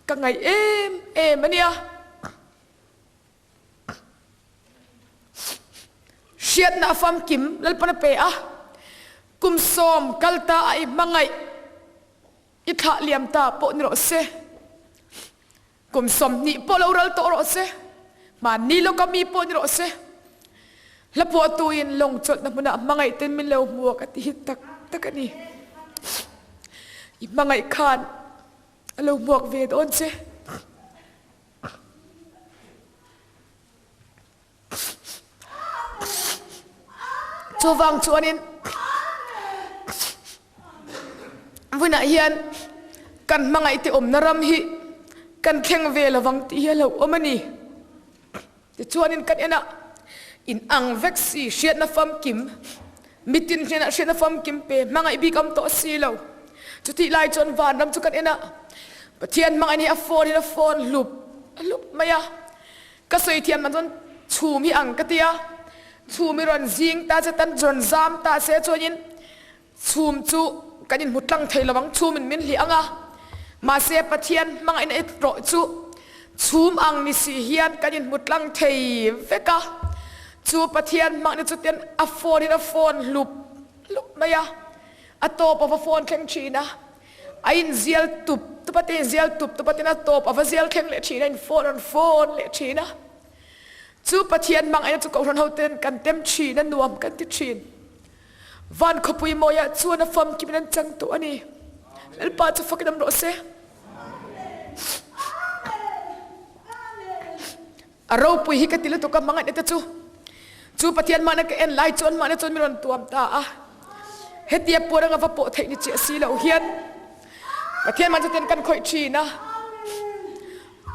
[SPEAKER 4] ka ngaih em em a nia. Hriatna a famkim Lalpan a pe a, kum sawm kal ta a i hmangaih i thlah liam ta pawh ni rawh se. Kum 20 pawh lo ral tawh rawh se, hmanni lawka mi pawh ni rawh se, hla phuahtuin lawng chawlhna hmunah hmangaih ten min lo hmuak a ti hi tak tak a ni. I hmangaih khan a lo hmuak ve dawn che. Chuvang chuanin vunah hian kan hmangaihte awmna ram hi kan thleng ve lovang tih hi a hlauhawm a ni. Tichuanin kan enah in ang vek si hriatna famkim, mitin hnenah hriatna famkim pe hmangaih bik awm tawh si lo. Chutih lai chuan vanram chu kan enah Pathian hmangaih hi a phone in a phone hlup hlup mai a. Ka sawi thiam dan chuan chhum hi ang ka ti a, chhum hi rawn zing ta che tan rawn zam ta se chuanin chhum chu kan inhmu tlang thei lo ang, chhum in min hlih ang a, mahse Pathian hmangaihna i rawh chu chhum ang ni si hian kan inhmu tlang thei vek a, chu Pathian hmangaihna chu ten a phone in a phone hlup hlup mai a, a tawp a va phone thleng thin a. A inzial tup tup a, te inzial tup tup a, tin a tawp a va zial thleng leh thin a, in phone an phone leh thin a. Chu Pathian hmangaihna chu Kohhran hoten kan tem thin a, nuam kan ti thin. Van khawpui mawiah chuan a famkimin an chang tawh a ni. Lalpa chu fakin awm rawh se. A ropui hi ka ti lutuk a, hmangaihna te chu. Chu Pathian mahna ka en lai chuan mahna chuan mi rawn tuam ta a. Hetia puan anga va pawh theih ni chiah si loh hian Pathian mahna chutin kan khawih thin a.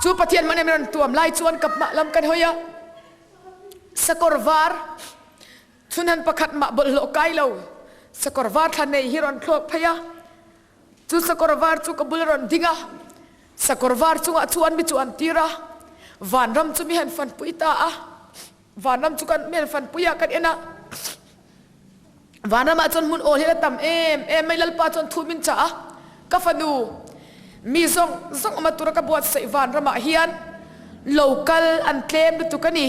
[SPEAKER 4] Chu Pathian mahna mi rawn tuam lai chuan ka hmah lam kan hawi a. Sakawr var chhunhan pakhat mah bawlhhlawh kai lo sakawr var thla nei hi rawn thlawk phei a. Chu sakawr var chu ka bul a rawn ding a, sakawr var chungah chuan mi chu an tir a, vanram chu mi han fanpui ta a, vanram chu kan mi han fanpui a kan en a, vanramah chuan hmun awl hian a tam em em mai, Lalpa chuan thu min chah a, ka fanu mi zawng zawng awm a tura ka buatsaih vanramah hian lo kal an tlem lutuk a ni,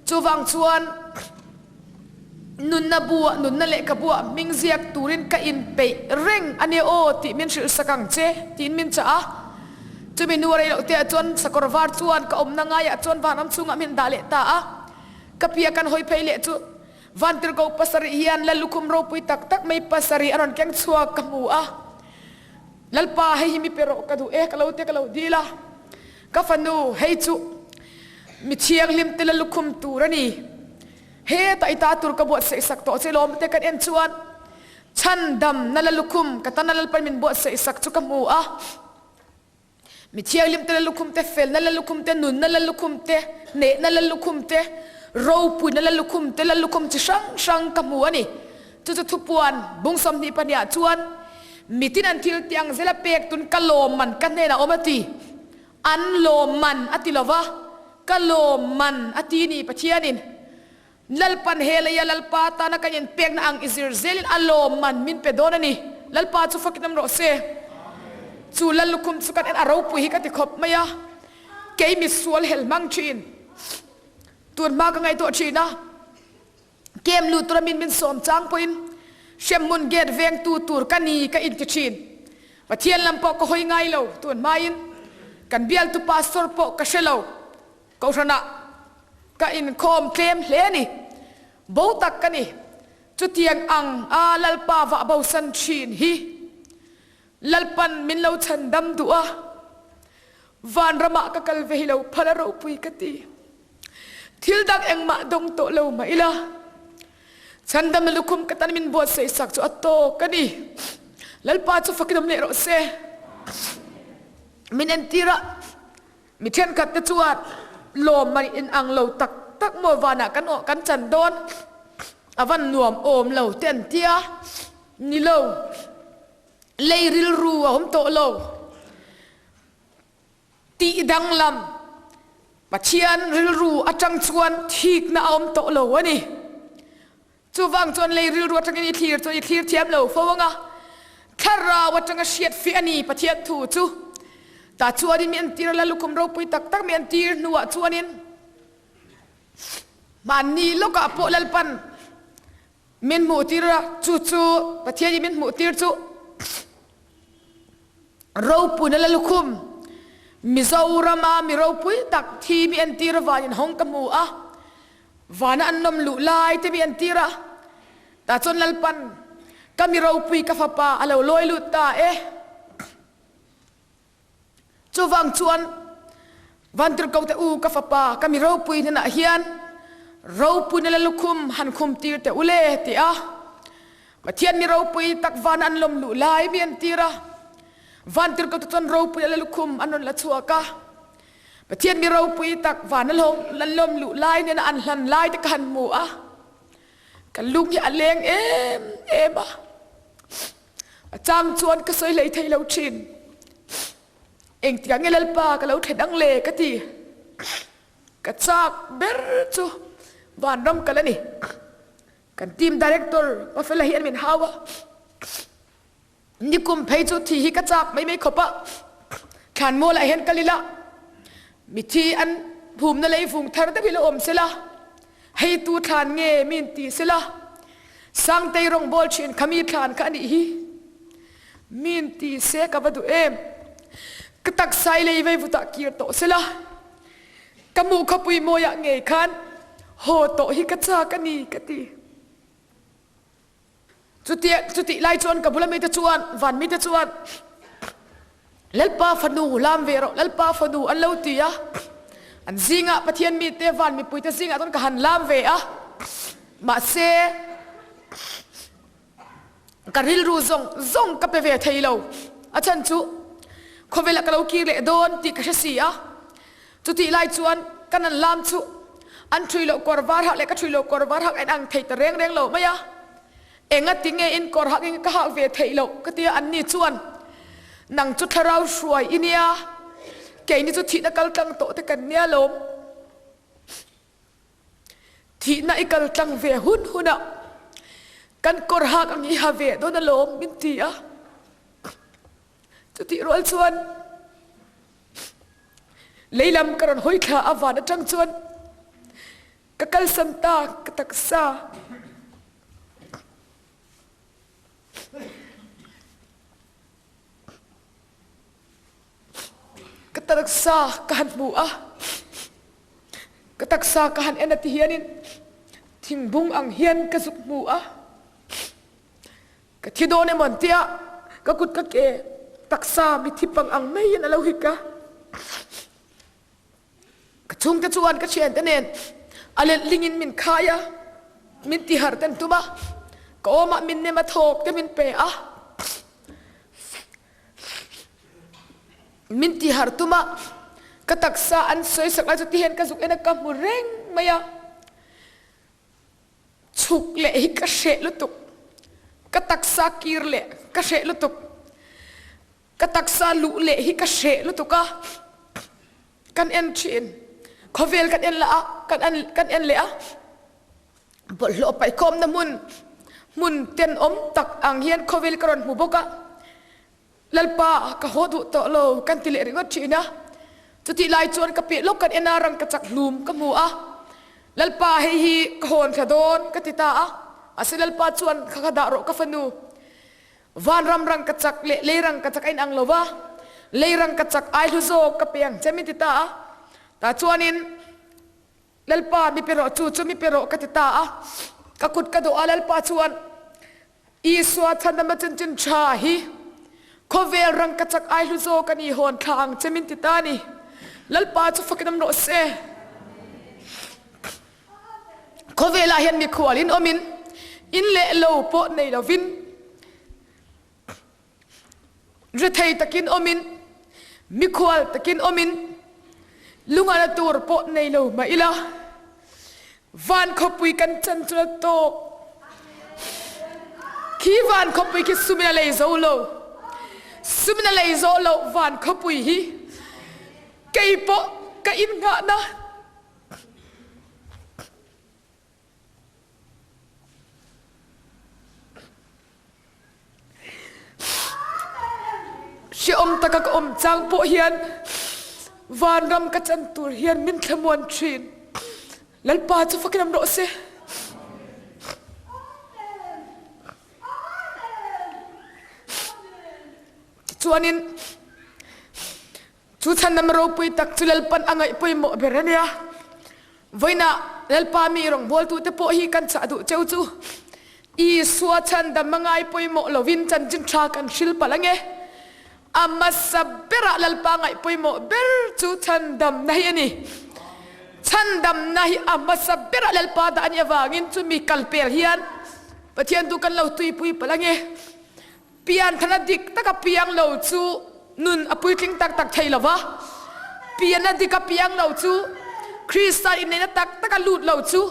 [SPEAKER 4] chuvang chuan. Nunna buah, nunna lehkhabuah hming ziak turin ka inpeih reng a nia aw tih min hrilh sak ang che, tiin min chah a. Chumi nu a rei loh teah chuan sakawr var chuan ka awmna ngaiah chuan vanram chhungah min dah leh ta a. Ka pia kan hawi phei leh chu Vantirhko pasarih hian Lal lukhum ropui tak tak mai pasarih a rawn keng chhuak ka hmu a. Lalpa, hei hi mi pe rawh ka duh e, ka lo te ka lo dil a. Ka fanu, hei chu mi thianghlim te Lal lukhum tur a ni. Hetah i ta tur ka buatsaih sak tawh che lawm te kan en chuan chhandam na la lukhum ka tana Lalpan min buatsaih sak chu ka hmu a. Mi thianghlim te la lukhum te, felna la lukhum te, nunna la lukhum te, hnehna la lukhum te, ropuina la lukhum te, la lukhum chi hrang hrang ka hmu a ni. Chu chu thupuan bung 22 ah chuan mitin an thil tih ang zela pek tun ka lawmman ka hnenah awm a ti. An lawmman a ti lova, ka lawmman a ti ni Pathianin. Lalpan he leia Lalpa tana kan inpekna ang i zir zelin a lawmman min pe dawn a ni. Lalpa chu fakin awm rawh se. Chu Lal lukhum chu kan en a ropui hi ka ti khawp mai a, kei misual hel hmang thin. Tun hma ka ngaihtuah thin a. Kem lut tura min min sawm chang pawhin hremhmun gate vengtu tur ka ni ka inti thin. Pathian lam pawh ka hawi ngai lo tun hmain kan bialtu pastor pawh ka hre lo. Kohhranah ka inkhawm tlem hle a ni. Bo tak ka ni. Chutiang ang a Lalpa vah bosan thin hi Lalpan min lo chhan dam duh a, vanramah ka kal ve hi lo phal a ropui ka ti. Thil dang engmah dawng tawh lo mah ila, chhandamna lukhum ka tan min buatsaih sak chu a tawk a ni. Lalpa chu fakin awm leh rawh se. Min entir a, mi thenkhat te chuan lawmman in ang lo tak tak maw vanah kan awh kan chan dawn a van nuam awm lo te an tia. Ni lo, lei rilru a awm tawh lo. Tih danglam, Pathian rilru atang chuan thikna a awm tawh lo a ni. Chuvang chuan lei rilru atangin i thlir chuan i thlir thiam lo fo ang a, thlarau atanga hriat fiah a ni Pathian thu chu. Tah chuanin mi entir la lukhum ropui tak tak mi entir hnuah chuanin mahni lawkah pawh Lalpan min hmuhtir a, chu chu Pathianin min hmuhtir chu ropuina la lukhum Mizorama mi ropui tak thi mi entir avanin hawng ka hmu a. Vana an lawm luh lai te mi an tir a, tah chuan Lalpan, Ka mi ropui ka fapa a lo lawi lut ta e. Chuvang chuan Vantirhkote u ka fapa ka mi ropui hnenah hian ropuina la lukhum han khum tir teh u le ti a, Pathian mi ropui tak vana an lawm luh lai mi an tir a, Vantirhkote chuan ropuina la lukhum an rawn la chhuak a. Pathian mi ropui tak van a lawm luh lai nen an hlan lai te ka han hmu a, ka lung hi a leng em em a, a chang chuan ka sawi hlei thei lo thin. Engtiang nge Lalpa ka lo thlen ang le ka ti. Ka chak ber chu vanram kal a ni. Kan team director Pafela hian min hau a. Nikum phei chu thi hi ka chak mai mai khawp a, thlanmual ah hian kal ila mithi an phumna lei vung thar deuh hi la awm sela, hei tu thlan nge min ti sela, Sangtei rawngbawl thin kha mi thlan kha a nih hi min ti se ka va duh em, ka taksa i lei vei vutah kir tawh sela, ka mu khawpui mawiah ngei khan haw tawh hi ka chak a ni ka ti. Chutia, chutih lai chuan ka bula mite chuan, van mite chuan, Lalpa fanu lam ve rawh, Lalpa fanu an lo ti a. An zingah Pathian mite, van mipuite zingah chuan ka han lam ve a. Mahse, ka rilru zawng zawng ka pe ve thei lo. A chhan chu, khawvelah ka lo kir leh dawn tih ka hre si a. Chutih lai chuan ka nan lam chu an ṭhui loh kawr var hak leh ka ṭhui loh kawr var hak en ang thei ta reng reng lo mai a. Enga ti nge in kawr hak in ka hak ve theih loh ka ti a, anni chuan nang chu thlarau hruai i nia, keini chu thihna kal tlang tawh te kan nia lawm. Thihna i kal tlang ve hun hunah kan kawr hak ang i ha ve dawn alawm min ti a. Chutih rual chuan lei lam ka rawn hawi thla a van atang chuan ka kalsan ta ka taksa. Ka taksa ka han hmu a, ka taksa ka han en a ti hianin thingbung ang hian ka zuk hmu a. Ka thi dawn emaw an tia, ka kut ka ke taksa mithi pang ang maiin a lo hik a. Ka chhungte chuan ka thiante nen a letlingin min khai a, min tiharh te an tum a, ka awmah min nem a thawk te min pe a. Min tiharh tum a, ka taksa an sawisak lai chu tihian ka zuk en a, ka hmu reng mai a. Chhuk leh hi ka hreh lutuk, ka taksa kir leh ka hreh lutuk, ka taksa luh leh hi ka hreh lutuk a, kan en thin, khawvel kan en lah a, kan en kan en leh a, bawlhhlawh paihkhawmna hmun hmun tenawm tak ang hian khawvel ka rawn hmu bawk a. Lalpa, ka haw duh tawh lo, kan ti leh ringawt thin a. Chutih lai chuan ka piah lawk kan en a, rangkachak hlum ka hmu a. Lalpa, hei hi ka hawn thla dawn, ka ti ta a. Mahse Lalpa chuan, Kha kha dah rawh ka fanu. Vanram rangkachak leh lei rangkachak a inang lo va, lei rangkachak ai hlu zawk ka pe ang che, min ti ta a. Tah chuanin. Lalpa, mi pe rawh, chu chu mi pe rawh ka ti ta a. Ka kut ka dawh a, Lalpa chuan, Isua chhandamna chanchin tha hi khawvel rangkachak ai hlu zawk a ni, hawn thla ang che min ti ta a ni. Lalpa chu fakin awm rawh se. Khawvelah hian mikhual in awmin, in leh lo pawh nei lovin, Rethei takin awmin, mikhual takin awmin, lungana tur pawh nei lo mah ila, van khawpui kan chan chu la tawk. Khi van khawpui khi sumin a lei zo lo. Sumin a lei zawh loh van khawpui hi kei pawh ka innghahna. chang pawh hian vanram ka chan tur hian min thlamuan thin. Lalpa chu fakin awm rawh se. Tichuanin chu chhandam ropui tak chu Lalpan a ngaih pawimawh ber a nia. Vawiinah Lalpa mi rawngbawltute pawh hi kan chah duh cheu chu Isua chhandam a ngai pawimawh lovin chanchin tha kan hril palh ange. A hmasa berah Lalpa ngaih pawimawh ber chu chhandamna hi a ni. Chhandamna hi a hmasa berah Lalpa dah a nih avangin chumi kalpel hian Pathian tu kan lo tuipui palh ange. Pianthana dik taka piang lo chu nun a puitling tak tak thei lo va, pianna dika piang lo chu Krista inneihna tak taka lut lo chu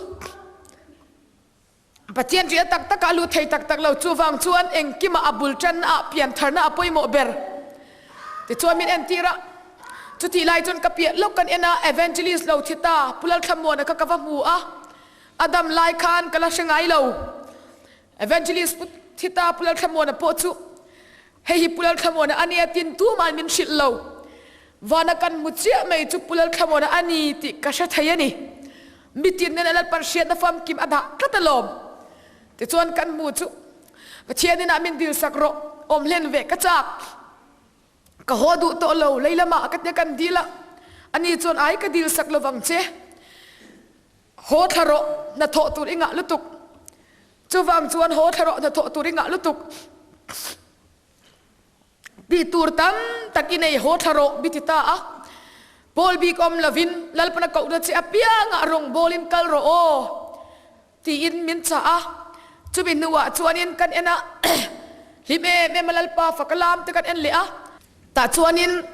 [SPEAKER 4] Pathian ṭihna tak taka a lut thei tak tak lo. Chuvang chuan engkimah a bul ṭanna ah piantharna a pawimawh ber. Tichuan min entir a, chutih lai chuan ka piah lawk kan en a, Evangelist lo thi ta, Pu Lalthlamuana kha ka va hmu a, a dam lai khan ka la hre ngai lo. Evangelist Pu Thita Pu Lalthlamuana pawh chu hei hi Pu Lalthlamuana a nia tin tumahin min hrilh lo. Vana kan hmu chiah mai chu Pu Lalthlamuana a ni tih ka hre thei a ni. Mitin nen a Lalpan hriatna famkim a dah tlat alawm. Tichuan kan hmu chu Pathian inah min dilsak rawh, awm hlen ve ka chak. Ka haw duh tawh lo, lei lamah ka tia kan dil a, ani chuan ai ka dilsak lovang che. Haw thla rawh, hnathawh tur i ngah lutuk. Chuvang chuan haw thla rawh, hnathawh tur i ngah lutuk. Tih tur tam tak i nei, haw thla rawh bi ti ta a. Pawl bik awm lovin Lalpana kohna che apiangah rawngbawlin kal rawh aw tiin min chah a. Chumi hnuah chuanin kan en a, hlim em em a Lalpa faka lam te kan en leh a. Tah chuanin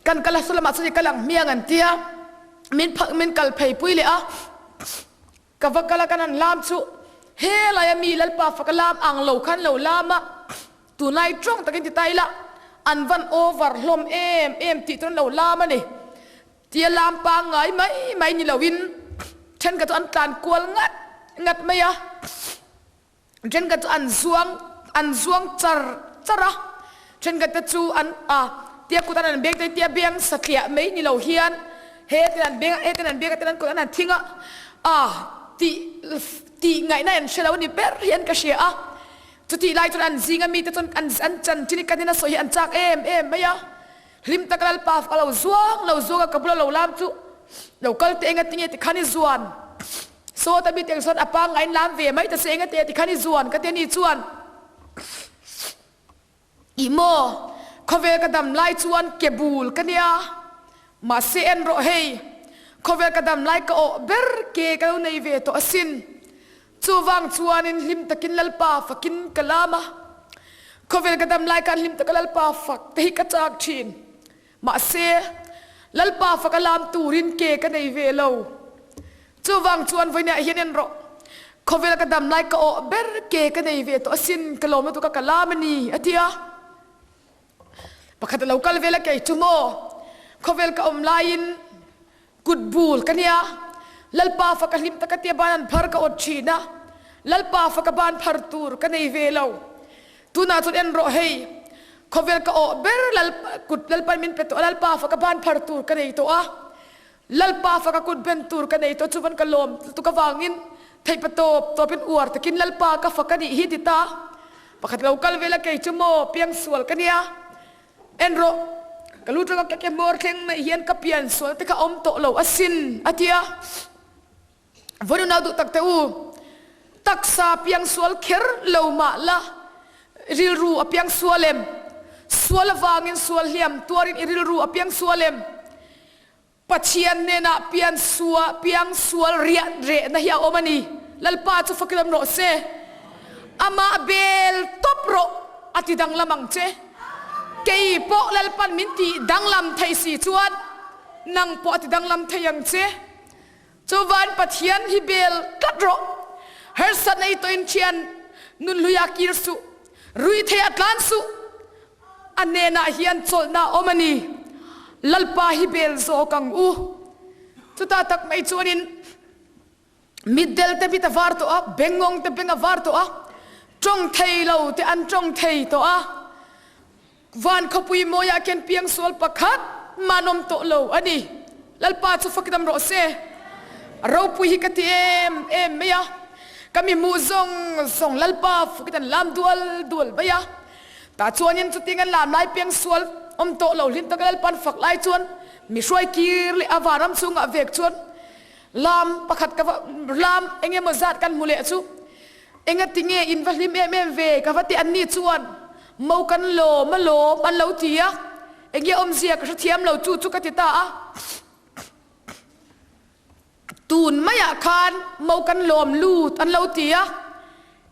[SPEAKER 4] kan kal a, saw lamah chuan i kal ang hmiang an ti a, min phak min kal phei pui leh a, ka va kal a kan han lam chu helai a mi Lalpa faka lam ang lo khan lo lam a, tunlai tawng takin ti ta ila an van over hlawm em em tih chuan lo lam a ni. Tia lam pangngai mai mai ni loin thenkhat chu an tlan kual ngat ngat mai a. Thenkhat chu an zuang an zuang char char a, thenkhat te chu an a tia kut an an beng te tia beng satliah mai ni lo hian hetin an beng a hetin an beng a tin an kut an han thing a, a tih tih ngaihna an hre lo a ni ber hian ka hria a, chutih lai chuan an zinga mite chuan an an chanchin hi kan ina sawi hi an chak em em mai a, hlim taka Lalpa a lo zuang lo zuang a ka bula lo lam chu lo kal teh enga tinge tikhan i zuan. Sawta mi teng sawn a pangngai in lam ve mai ta se enga te tikhan i zuan ka ti ani chuan ih maw khawvel ka dam lai chuan ke bul ka nia mahse en rawh hei khawvel ka dam lai ka awh ber ke ka lo nei ve tawh asin chuvang chuanin hlim takin Lalpa fakin ka lam a khawvel ka dam lai khan hlim taka Lalpa fak te hi ka chak thin. Mahse, Lalpa faka lam turin ke ka nei ve lo. Chuvang chuan vawiinah hian en rawh, khawvela ka dam lai ka awh ber ke ka nei ve tawh asin, ka lawm lutuk a ka lam a ni, a ti a. Pakhat a lo kal vel a kei chu maw, khawvel ka awm laiin kut bul ka nia, Lalpa faka hlim taka tia ban an phar ka awt thin a, Lalpa faka ban phar tur ka nei ve lo. Tunah chuan en rawh hei, khawvel ka awh ber Lal kut Lalpan min pe tawh a, Lalpa faka ban phar tur ka nei tawh a, Lalpa faka kut ben tur ka nei tawh chuvan ka lawm lutuk avangin theihpa tawp tawpin uar takin Lalpa ka fak a nih hi ti ta. Pakhat lo kal vel a kei chu maw piangsual ka nia, en rawh ka lu tanga ka ke hmawr thleng mai hian ka piansual te kha awm tawh lo asin a ti a. Vawi nau duh tak teh u, taksa piangsual kher lo mah la, rilru a piangsual em? Sual avangin sual hliam tuarin i rilru a piangsual em? Pathian hnenah piansua, piangsual riah rehna hi a awm a ni. Lalpa chu fakin awm rawh se. Amah bel tawp rawh a ti danglam ang che. Kei pawh Lalpan min tih danglam thei si chuan nang pawh a ti danglam thei ang che. Chuvan Pathian hi bel tlat rawh. Harsatna i tawhin thian nunhlui ah kir suh. Ruihthei ah tlan suh. A hnenah hian chawlhna a awm a ni. Lalpa hi bel zawk ang u. Chutah tak mai chuanin mitdel te mit a var tawh a, bengngawng te beng a var tawh a, tawng thei lo te an tawng thei tawh a. Van khawpui mawiah khian piangsual pakhat mah an awm tawh lo a ni. Lalpa chu fakdam rawh se. A ropui hi ka ti em em mai a, ka mi hmuh zawng zawng Lalpa fukin an lam dual dual mai a. Tah chuanin chuting an lam lai piangsual awm tawh lo hlim taka Lalpa'n fak lai chuan mi hruai kir leh a vanram chhungah vek chuan lam pakhat ka va lam eng emaw zat kan hmu leh chu Engati nge in va hlim em em ve? Ka va ti anni chuan mo kan lawm a lawm an lo ti a, enge awmzia ka hrethiam lo chu chu ka ti ta a. Tun maiah khan mo kan lawm lut an lo ti a,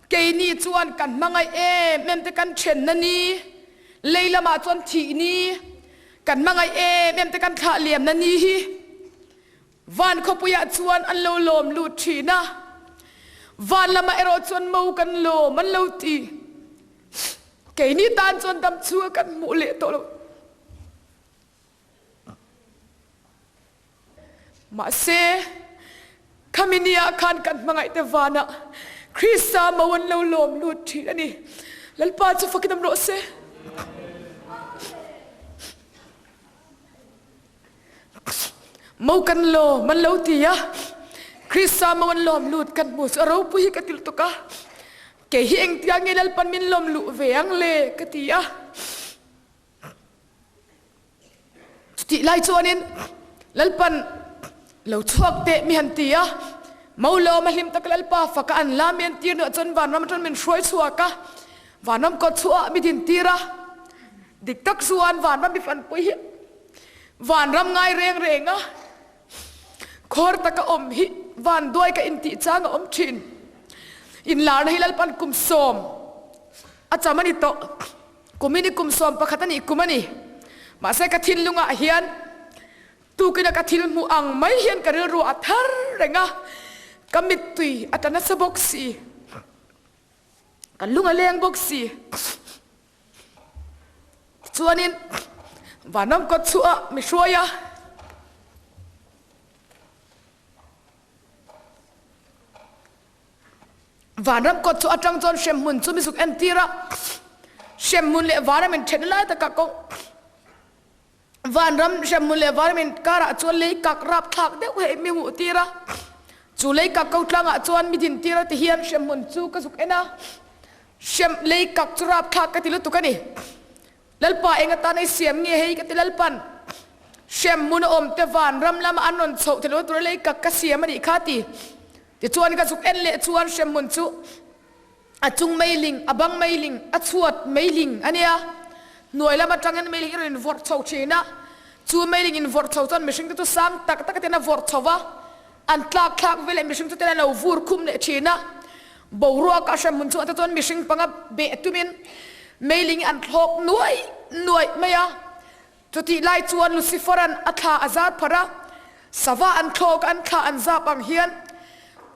[SPEAKER 4] keini chuan kan hmangaih em em te kan thenna ni, lei lamah chuan thih ni, kan hmangaih em em te kan thlah liamna ni hi. Van khawpuiah chuan an lo lawm lut thin a, van lamah erawh chuan mo kan lawm an lo ti. Keini tan chuan dam chhunga kan hmuh leh tawh lo. Mahse, khami niah khan kan hmangaihte vanah Krista mo an lo lawm lut thin a ni. Lalpa chu fakin awm rawh se. Mo kan lawm an lo ti a, Krista mo an lawm lut kan hmu chu a ropui hi ka ti lutuk a, kei hi engtia nge Lalpan min lawm luh ve ang le ka ti a. Chutih lai chuanin Lalpan lo chhuak teh mi han ti a, mo lawm a hlim tak Lalpa faka an la mi an tir hnuah chuan vanram atang min hruai chhuak a, vanram kawt chhuah mi din tir a, Dik tak chuan vanram i fanpui hi vanram ngai reng reng a, khawr taka awm hi vanduai ka intih chang a awm thin. Inlarna hi Lalpan kum sawm a cham a ni tawh. Kumin i kum 11 a nih kum a ni. Mahse ka thinlungah hian tukina ka thil hmuh ang mai hian ka rilru a thar reng a, ka mittui a tla nasa bawk si. Ka lung a leng bawk si. Tichuanin vanram kawt chhuah mi hruai a. Vanram kawt chhuah atang chuan hremhmun chu mi zuk entir a. Hremhmun leh vanram inthenna lai takah kawng Vanram hremhmun leh vanram inkarah chuan lei kak rapthlak deuh hei mi hmuh tir a, chu lei kak ko tlangah chuan mi din tir a ti hian hremhmun chu ka zuk en a, hrem lei kak chu rapthlak ka ti lutuk a ni. Lalpa eng atan ei siam nge hei ka ti Lalpan hremhmun a awm te vanram lama an rawn chhoh theih lohna tura lei kak ka siam a nih kha ti. Tichuan ka zuk en leh chuan hremhmun chu A chung meiling, a bang meiling, a chhuat meiling a nia. Hnuai lam atangin meiling i rawn invawrh chho thin a. Chu meiling invawrh chho chuan mihringte chu sang tak tak atin a vawrh chho va, an tlak thlak vel leh mihring chu ten an lo vur khum leh thin a. Boruak a hrem hmun chungah te chuan mihring panga beh tumin meiling hi an thlawk nuaih nuaih mai a. Chutih lai chuan Lucifer-a'n a thla a zar pharh a, sava an thlawk a, an thla an zap ang hian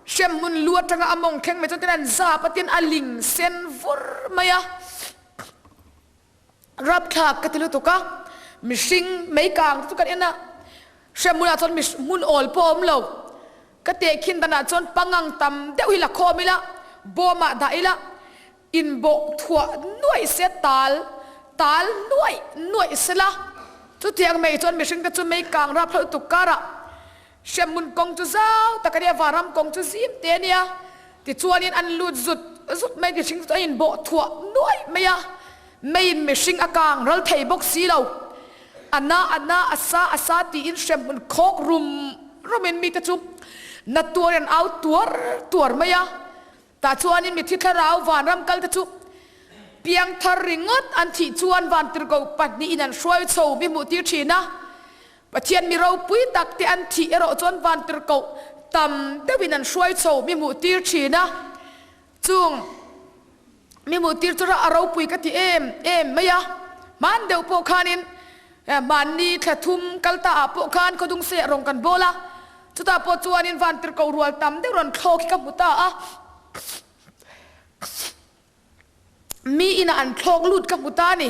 [SPEAKER 4] hremhmun lu atanga a mawng thleng mai chuan tin an zap a, tin a ling sen vur mai a. Rapthlak ka ti lutuk a, mihring mei kang te chu kan en a, hremhmunah chuan hmun awl pawh a awm lo. Ka tehkhin danah chuan pangang tam deuh hi la khawm ila, bawmah dah ila, Inbawh thuah nuaih se tal tal nuaih nuaih se la, chutiang mai chuan mihringte chu mei kang rap hlauh tuk karah hremhmun kawng chu zau tak a nia, vanram kawng chu zim te a nia, tichuanin an lut zut zut mai, mihringte chu an inbawh thuah nuaih mai a, meiin mihring a kang ral thei bawk si lo, a na a na a sa a sa tiin hremhmun khawk rum rumin mite chu na tuarin an au tuar tuar mai a. Tah chuanin mithi thlarau vanram kalte chu piangthar ringawt an thih chuan vantirhkoh pahnihin an hruai chho mi hmuh tir thin a. Pathian mi ropui tak te an thih erawh chuan vantirhkoh tam deuhin an hruai chho mi hmuh tir thin a. Chung mi hmuh tir chu a ropui ka ti em em mai a. Hman deuh pawh khanin Mahni thla thum kal ta ah pawh khan khawdung seh rawng kan bawl a, chutah pawh chuanin vantirhkoh rual tam deuh rawn thlawk hi ka hmu ta a, mi inah an thlawk lut ka hmu ta a ni.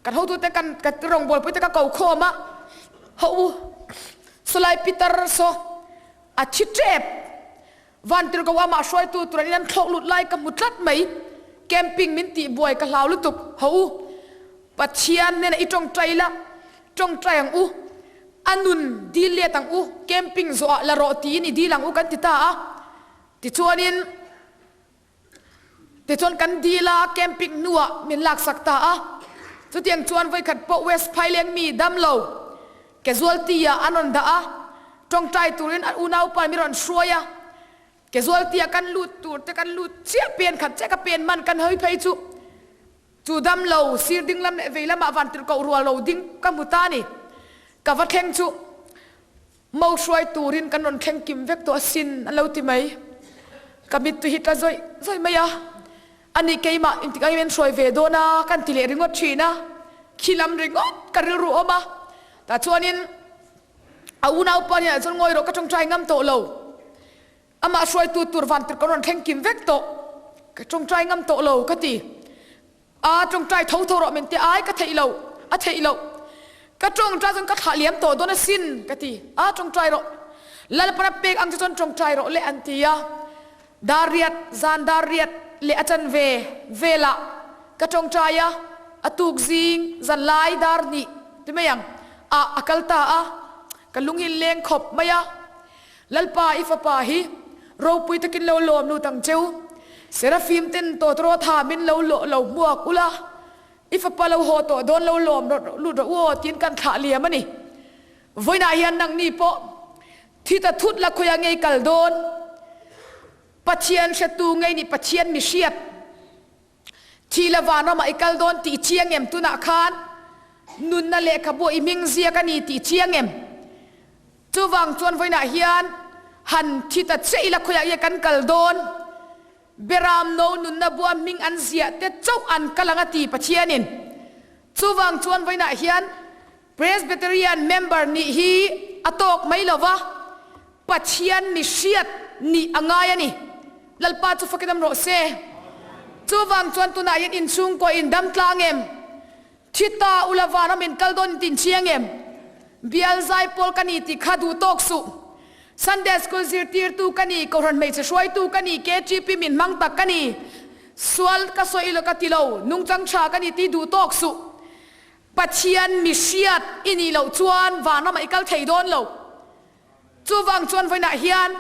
[SPEAKER 4] Kan hotute kan ka rawngbawlpui te ka ko khawm a, Hawh u, sawlai Peter saw a thi tep, Vantirhkoh amah hruaitu tur an in an thlawk lut lai ka hmu tlat mai, camping min tih buai ka hlau lutuk, hawh u. Pathian hnenah i tawngtai la, tawngtai ang u, a nun dil let ang u, camping zawhah la rawh tiin i dil ang u kan ti ta a. Tichuanin tichuan kan dil a, camping hnuah min laksak ta a. Chutiang chuan vawikhat pawh West Phaileng mi damlo casualty ah an rawn dah a, tawngtai turin an unaupa mi rawn hruai a. Casualty ah kan lut tur te kan lut chiah pen khat chiah ka pen man kan hawi phei chu. Chu dam lo, sir ding lam leh vei lamah vantirhkoh rual lo ding ka hmu ta ni. Ka va thleng chu mo hruai turin kan rawn thleng kim vek tawh asin an lo ti mai. Ka mittu hi tla zawih zawih mai a, ani keimah intik angin min hruai ve dawn a kan ti leh ringawt thin a, khi lam ringawt ka rilru awm a. Tah chuanin a unaupa hnenah chuan ngawi rawh ka tawngtai ngam tawh lo. Amah hruaitu tur vantir kan rawn thleng kim vek tawh. Ka tawngtai ngam tawh lo ka ti. A tawngtai tho tho rawh min ti ai ka theih lo, a theih loh. Ka tawngtai chuan ka thlah liam tawh dawn asin ka ti. A tawngtai rawh. Lalpana pek ang che chuan tawngtai rawh le an ti a. Dar riat, zan dar riat leh a chanve velah ka tawngtai a, a tuk zing zan lai dar hnih ti mai ang ah a kal ta a. Ka lung hi leng khawp mai a. Lalpa i fapa hi ropui takin lo lawm lut ang cheu. Serafim ten tawtrawt ha min lo lawh lo hmuak ula, i fapa lo haw tawh dawn lo lawm lut rawh u aw tiin kan thlah liam a ni. Vawiinah hian nangni pawh thi ta thut la khawiah ngei kal dawn? Pathian hretu ngei nih Pathian mi hriat. Thi la vanramah i kal dawn tih chiang em? Tunah khan nunna lehkhabu i hming ziak a ni tih chiang em? Chuvang chuan vawiinah hian han thi ta chiah ila khawiah nge kan kal dawn? Beram no nunna bua hming an ziah te chauh an kal ang a ti Pathianin. Chuvang chuan vawiinah hian Presbyterian member nih hi a tawk mai lo va, Pathian mi hriat nih a ngai a ni. Lalpa chu fakin awm rawh se. Chuvang chuan tunah hian inchhungkaw in dam tlang em? Thi ta ula vanram in kal dawn in tin chiang em? Bial zai pawl ka ni tih kha duh tawk suh. Sunday School zirtirtu ka ni, Kohhran hmeichhe hruaitu ka ni, KTP min hmang tak ka ni, sual ka sawi lo ka ti lo, nungchang tha ka ni tih duh tawk suh. Pathian mi hriat i nih loh chuan vanramah i kal thei dawn lo. Chuvang chuan vawiinah hian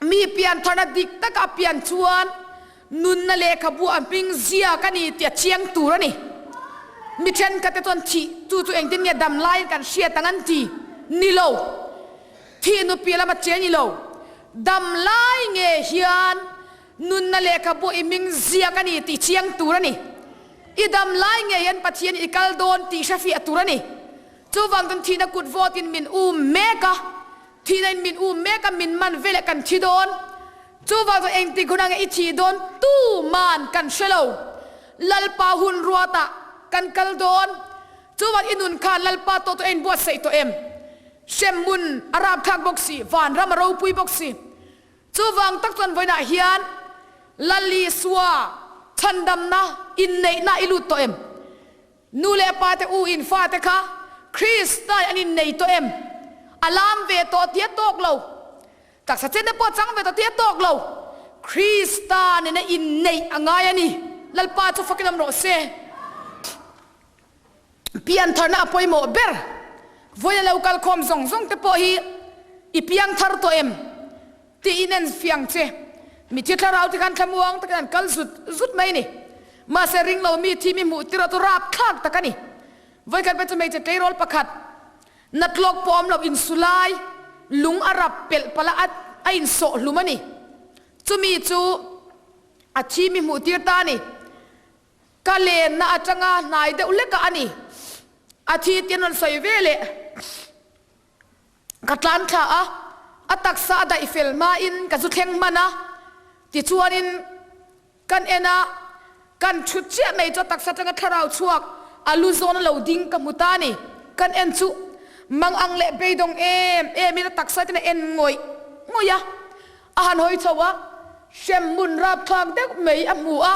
[SPEAKER 4] mi piantharna dik taka a pian chuan nunna lehkhabu a hming ziak a ni tih a chiang tur a ni. Mi thenkhatte chuan thih chu chu engtin nge dam laiin kan hriat ang an ti. Ni lo. Thih nupi lama che ni lo. Dam lai nge hian nunna lehkhabu i hming ziak a ni tih chiang tur a ni. I dam lai nge hian Pathian i kal dawn tih hrefiah tur a ni. Chuvang chuan thihna kut vawtin min um mek a, thihna in min um mek a, min man veleh kan thi dawn. Chuvang chuan engtik hunah nge i thih dawn tuman kan hre lo. Lalpa hun ruatah kan kal dawn. Chuvang i nun khan Lalpa tawh tawh a inbuatsaih tawh em? Hremhmun a rapthlak bawk si, vanram a ropui bawk si. Chuvang tak chuan vawiinah hian Lal Isua chhandamna inneihna i lut tawh em? Nu leh pa te u in fate kha Kristai an innei tawh em? A lam ve tawh tih a tawk lo. Taksa chen te pawh a chang ve tawh tih a tawk lo. Krista nena inneih a ngai a ni. Lalpa chu fakin awm rawh se. Piantharna a pawimawh ber. Vawiin a lo kal khawm zawng zawng te pawh hi i piangthar tawh em? Tih in en fiang che. Mithi thlarau te khan thlamuang takin an kal zut zut mai a ni. Mahse ring lo mi thi mi hmuh tir erawh chu rapthlak tak a ni. Vawikhat pawh chu hmeichhe tleirawl pakhat natlawk pawh awm lo insulai lung a rap pelh palh a a insawh hlum a ni. Chumi chu a thi mi hmuh tir ta a ni. Ka lenna atanga hnai deuh hlekah a ni. A thi tih an rawn sawi ve leh. Ka tlan thla a, a taksa a daih fel hmain ka zu thleng hman a, tichuanin kan en a, kan thut chiah mai chu a taksa atanga thlarau chhuak a lu zawn a lo ding ka hmu ta a ni. Kan en chu mang ang leh beidawng em emin a taksa ten a en ngawih ngawih a, a han hawi chho a, hremhmun rapthlak deuh mai a hmu a,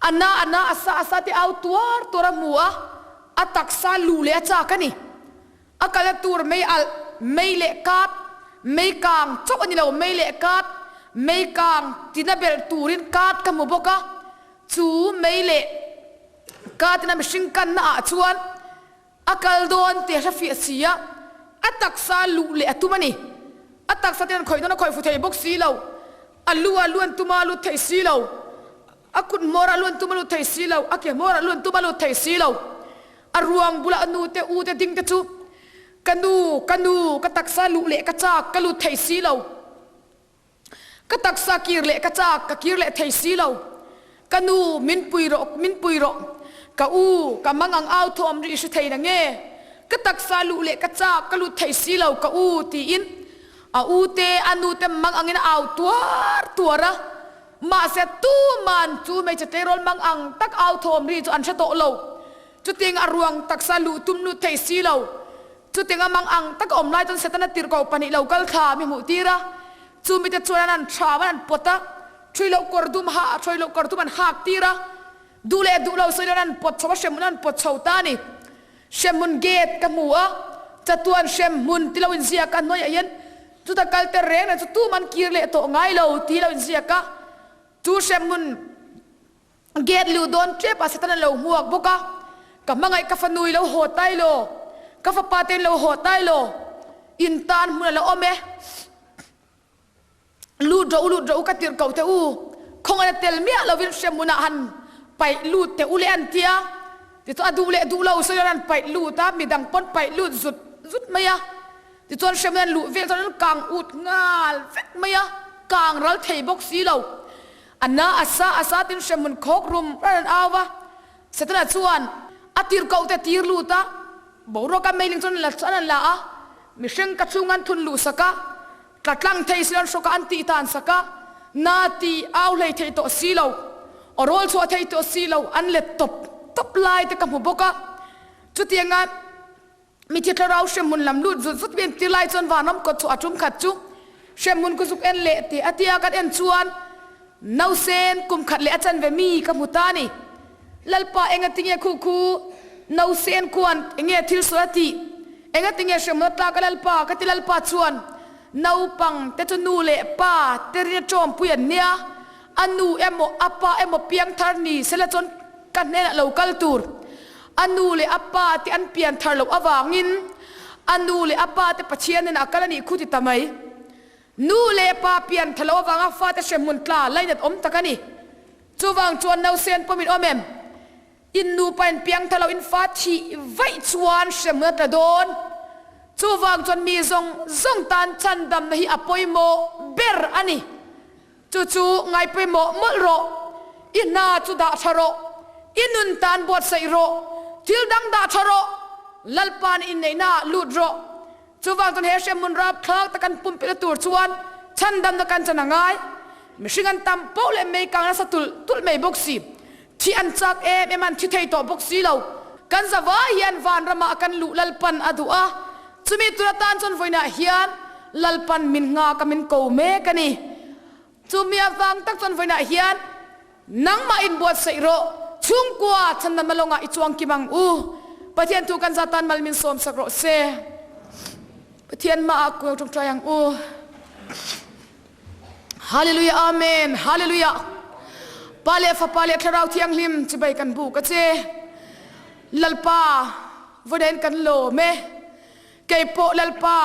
[SPEAKER 4] a na a na a sa a sa te au tuar tuar a hmu a, a taksa luh leh a chak a ni. A kal tur mei alh, mei leh kat, mei kang chauh a ni lo, mei leh kat, mei kang tina belh turin kat ka hmu bawk a, chu mei leh Ka tina mihring kanna ah chuan a kal dawn tih a hre fiah si a, a taksa luh leh a tum a ni. A taksa ten an khawih dawn a khawih fu thei bawk si lo, a lu ah lu an tum a lut thei si lo, a kut hmawr ah lu an tum a lut thei si lo, a ke hmawr ah lu an tum a lut thei si lo. A ruang bulah a nu te u te ding te chu, Ka nu, ka nu, ka taksa luh leh ka chak, ka lut thei si lo. Ka taksa kir leh ka chak, ka kir leh thei si lo. Ka nu, min pui rawh, min pui rawh. Ka u, ka mang ang au thawm rih hre thei na nge? Ka taksa luh leh ka chak, ka lut thei si lo, ka u, tiin a u te, a nu te mang angin a au tuar tuar a. Mahse, tuman chu hmeichhe tleirawl mang ang tak au thawm ri chu an hre tawh lo. Chutiang a ruang taksa luh tum lut thei si lo. Chutiang a mang ang taka awm lai chuan Setana tirhkoh pahnih lo kal thla mi hmuh tir a. Chu mite chuan an han thram an han pawt a, ṭhui loh kawr dum ha ṭhui loh kawr dum an hak tir a. Duh leh duh lo sawi loin an han pawt chho a, hremhmun an pawt chho ta a ni. Hremhmun gate ka hmu a, chatuan hremhmun ti lo inziak a hnuaiah hian chuta kal te reng reng chu tum an kir leh tawh ngai lo ti lo inziak a. Chu hremhmun Gate luh dawn ṭep ah Satan a lo hmuak bawk a, Ka hmangaih ka fanu i lo haw tai law, ka fapa te in lo haw tai law, in tan hmun a la awm e. Lut rawh u, lut rawh u ka tirh koh teh u, khawngaih a tel miah lovin hrem hmunah han paih lut teh u le an ti a, tichuan a duh leh duh lo sawi an paih lut a, midang pawn paih lut zut zut mai a, tichuan hrem hmun an luh vel chuan an kang ut nghal vek mai a, kang ral thei bawk si lo. A na a sa a sa tin hremhmun khawk rum ran an au va. Setana chuan a tirhkoh te tir lut a, boruak a meiling chuan la chuan an la a, mihring ka chhung an thun luh sak a, tla tlang thei si lo an hrawk a an tih tan sak a, na tih au hlei thei tawh si lo, aw rawl chhuah thei tawh si lo an let tawp tawp lai te ka hmu bawk a. Chutianga. Mithi thlarau hremhmun lam lut zut zut min ti lai chuan vanram kawt chu a tum khat chu hremhmun ku zuk en leh tih a tia kan en chuan nausen kum khat leh a chan ve mi ka hmu ta a ni. Lalpa enga tinge khu khu nausen khuan enge thil sawi a tih? Enga tinge hremhmun a tlak a Lalpa? Ka ti Lalpa chuan naupang te chu nu leh pa te rin a tawmpui an nia, a nu emaw a pa emaw piangthar ni sela chuan Ka hnenah lo kal tur. A nu leh a pa te an pian thar loh avangin a nu leh a pa te Pathian hnenah a kal a nih khu ti ta mai. Nu leh pa pian tha loh avanga fate hremhmun tla lainat awm tak a ni. Chuvang chuan nausen pawmin awm em? In nupa in piang tha loh in fa thih vaih chuan hremhmun a tla dawn. Chuvang chuan mi zawng zawng tan chhandamna hi a pawimawh ber a ni. Chu chu ngaipawimawh mawlh rawh, i hna chu dah tha rawh, i nun tan buatsaih rawh, thil dang dah tha rawh, Lalpa nih inneihna ah lut rawh. Chuvang chuan he hremhmun rapthlak tak an pumpelh na tur chuan chhandamna kan chan a ngai. Mihring an tam poh leh mei kang nasa tulh tulh mai bawk si. Thi an chak em em an thi thei tawh bawk si lo. Kan zavai hian vanramah kan luh Lalpan a duh a, Chumi tur atan chuan vawiinah hian Lalpan min nghak a min ko mek a ni. Chumi avang tak chuan vawiinah hian nangmah inbuatsaih rawh, chhungkua chhandamna lawngah i chuang kim ang u. Pathian thu kan zatan mal min sawmsak rawh se. Pathian hmaah kual tawngtai ang u. Hallelujah Amen Hallelujah Pa leh Fapa leh Thlarau Thianghlim chibai kan buk a che. Lalpa Vawiin kan lawm e. Kei pawh Lalpa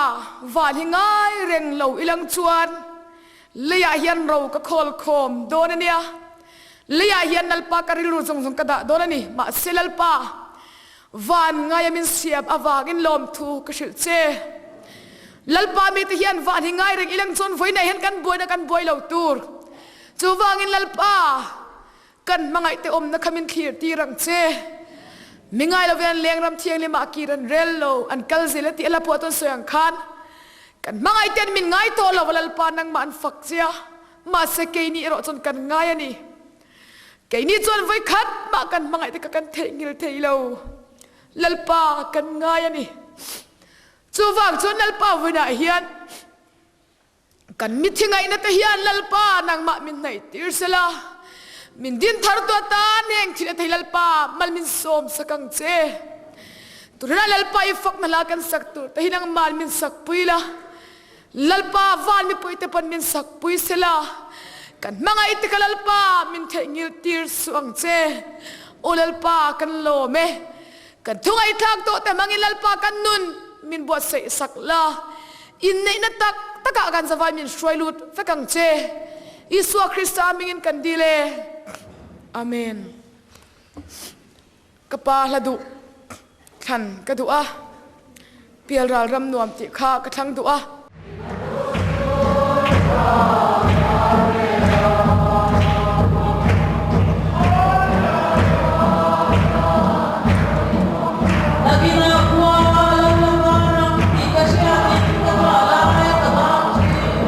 [SPEAKER 4] van hi ngai reng lo ilang chuan leiah hian ro ka khawl khawm dawn a nia. Leiah hian Lalpa ka rilru zawng zawng ka dah dawn a ni. Mahse Lalpa van ngaia min siam avangin lawmthu ka hrilh che. Lalpa mite hian van hi ngai reng ilang chuan vawiinah hian kan buaina kan buai lo tur. Chuvangin Lalpa Kan hmangaihte awmna kha min thlir tir ang che. Mi ngai lovin an leng ram thianghlim ah kir an rel lo, an kal zel a tih a hla phuah tawn sawi ang khan kan hmangaihte an min ngai tawh lo a Lalpa nangmah an fak che a, mahse keini erawh chuan kan ngai a ni. Keini chuan vawi khat mah kan hmangaihte kha kan theihnghilh thei lo. Lalpa kan ngai a ni. Chuvang chuan Lalpa vawiinah hian Kan mithi ngaihna te hian Lalpa nangmah min hnaih tir sela, min din thar tu atan heng thil a thei Lalpa mal min sawm sak ang che. Tunah Lalpa i fakna hla kan sak tur te hi nangmah min sak pui la, Lalpa van mipui te pawn min sak pui sela, kan hmangaih te kha Lalpa min theihnghilh tir suh ang che. Aw Lalpa kan lawm e. Kan thu ngaihthlak tawh te hmangin Lalpa kan nun min buatsaih sak la. Inneihna tak takah kan zavai min hruai lut vek ang che. Isua Krista hmingin kan dil e. Amen. Ka pa hla duh thlan ka duh a, pialral ram nuam tih kha ka thlang duh a.
[SPEAKER 3] Nakinah khua lo la var ang tih ka hriatin ka tuah lai ka bang thin.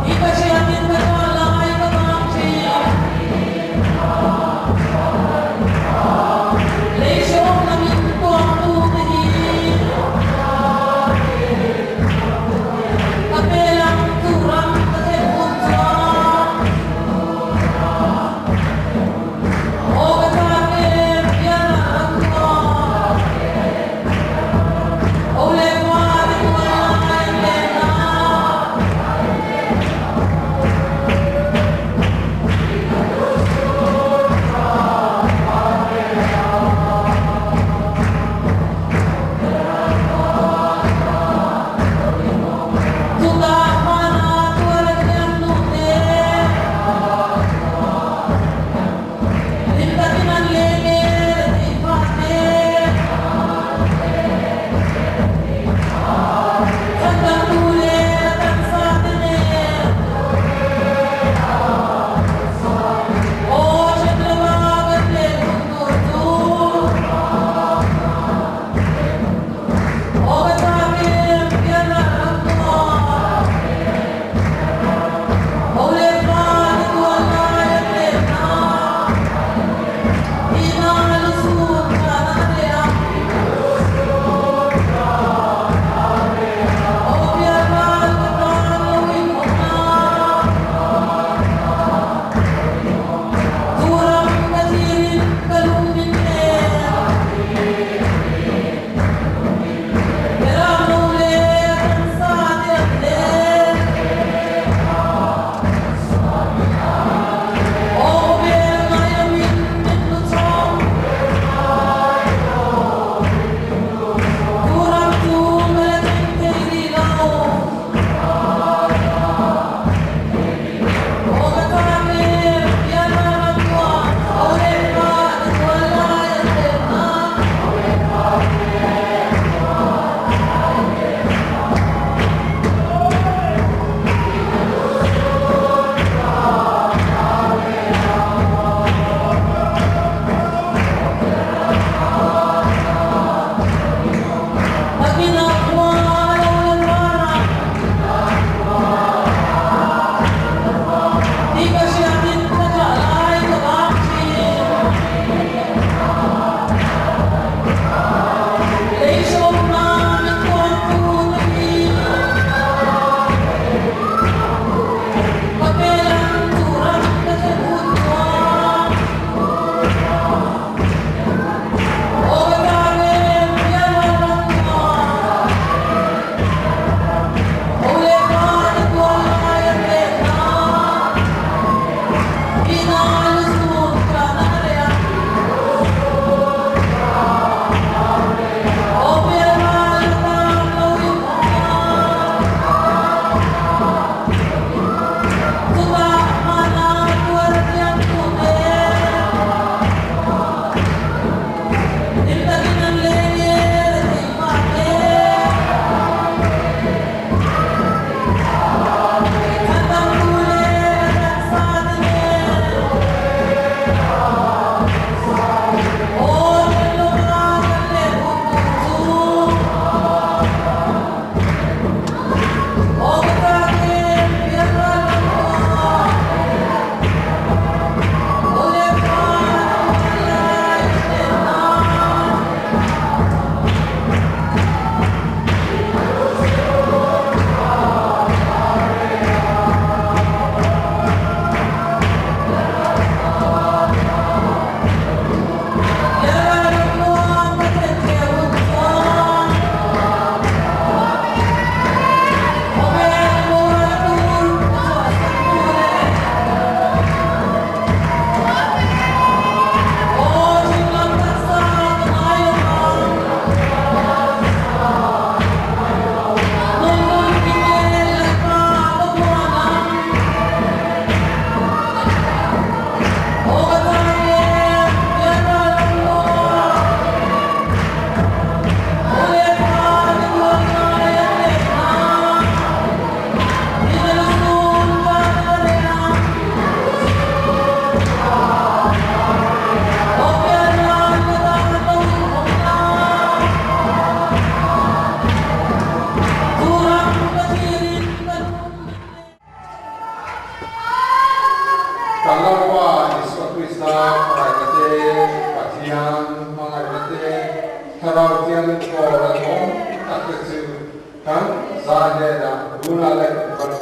[SPEAKER 3] Tih ka hriatin ka tuah lai ka bang thin. Lei hrehawm lamin tuamtu te hi ka pel ang tu ram ka.
[SPEAKER 5] Tunah le.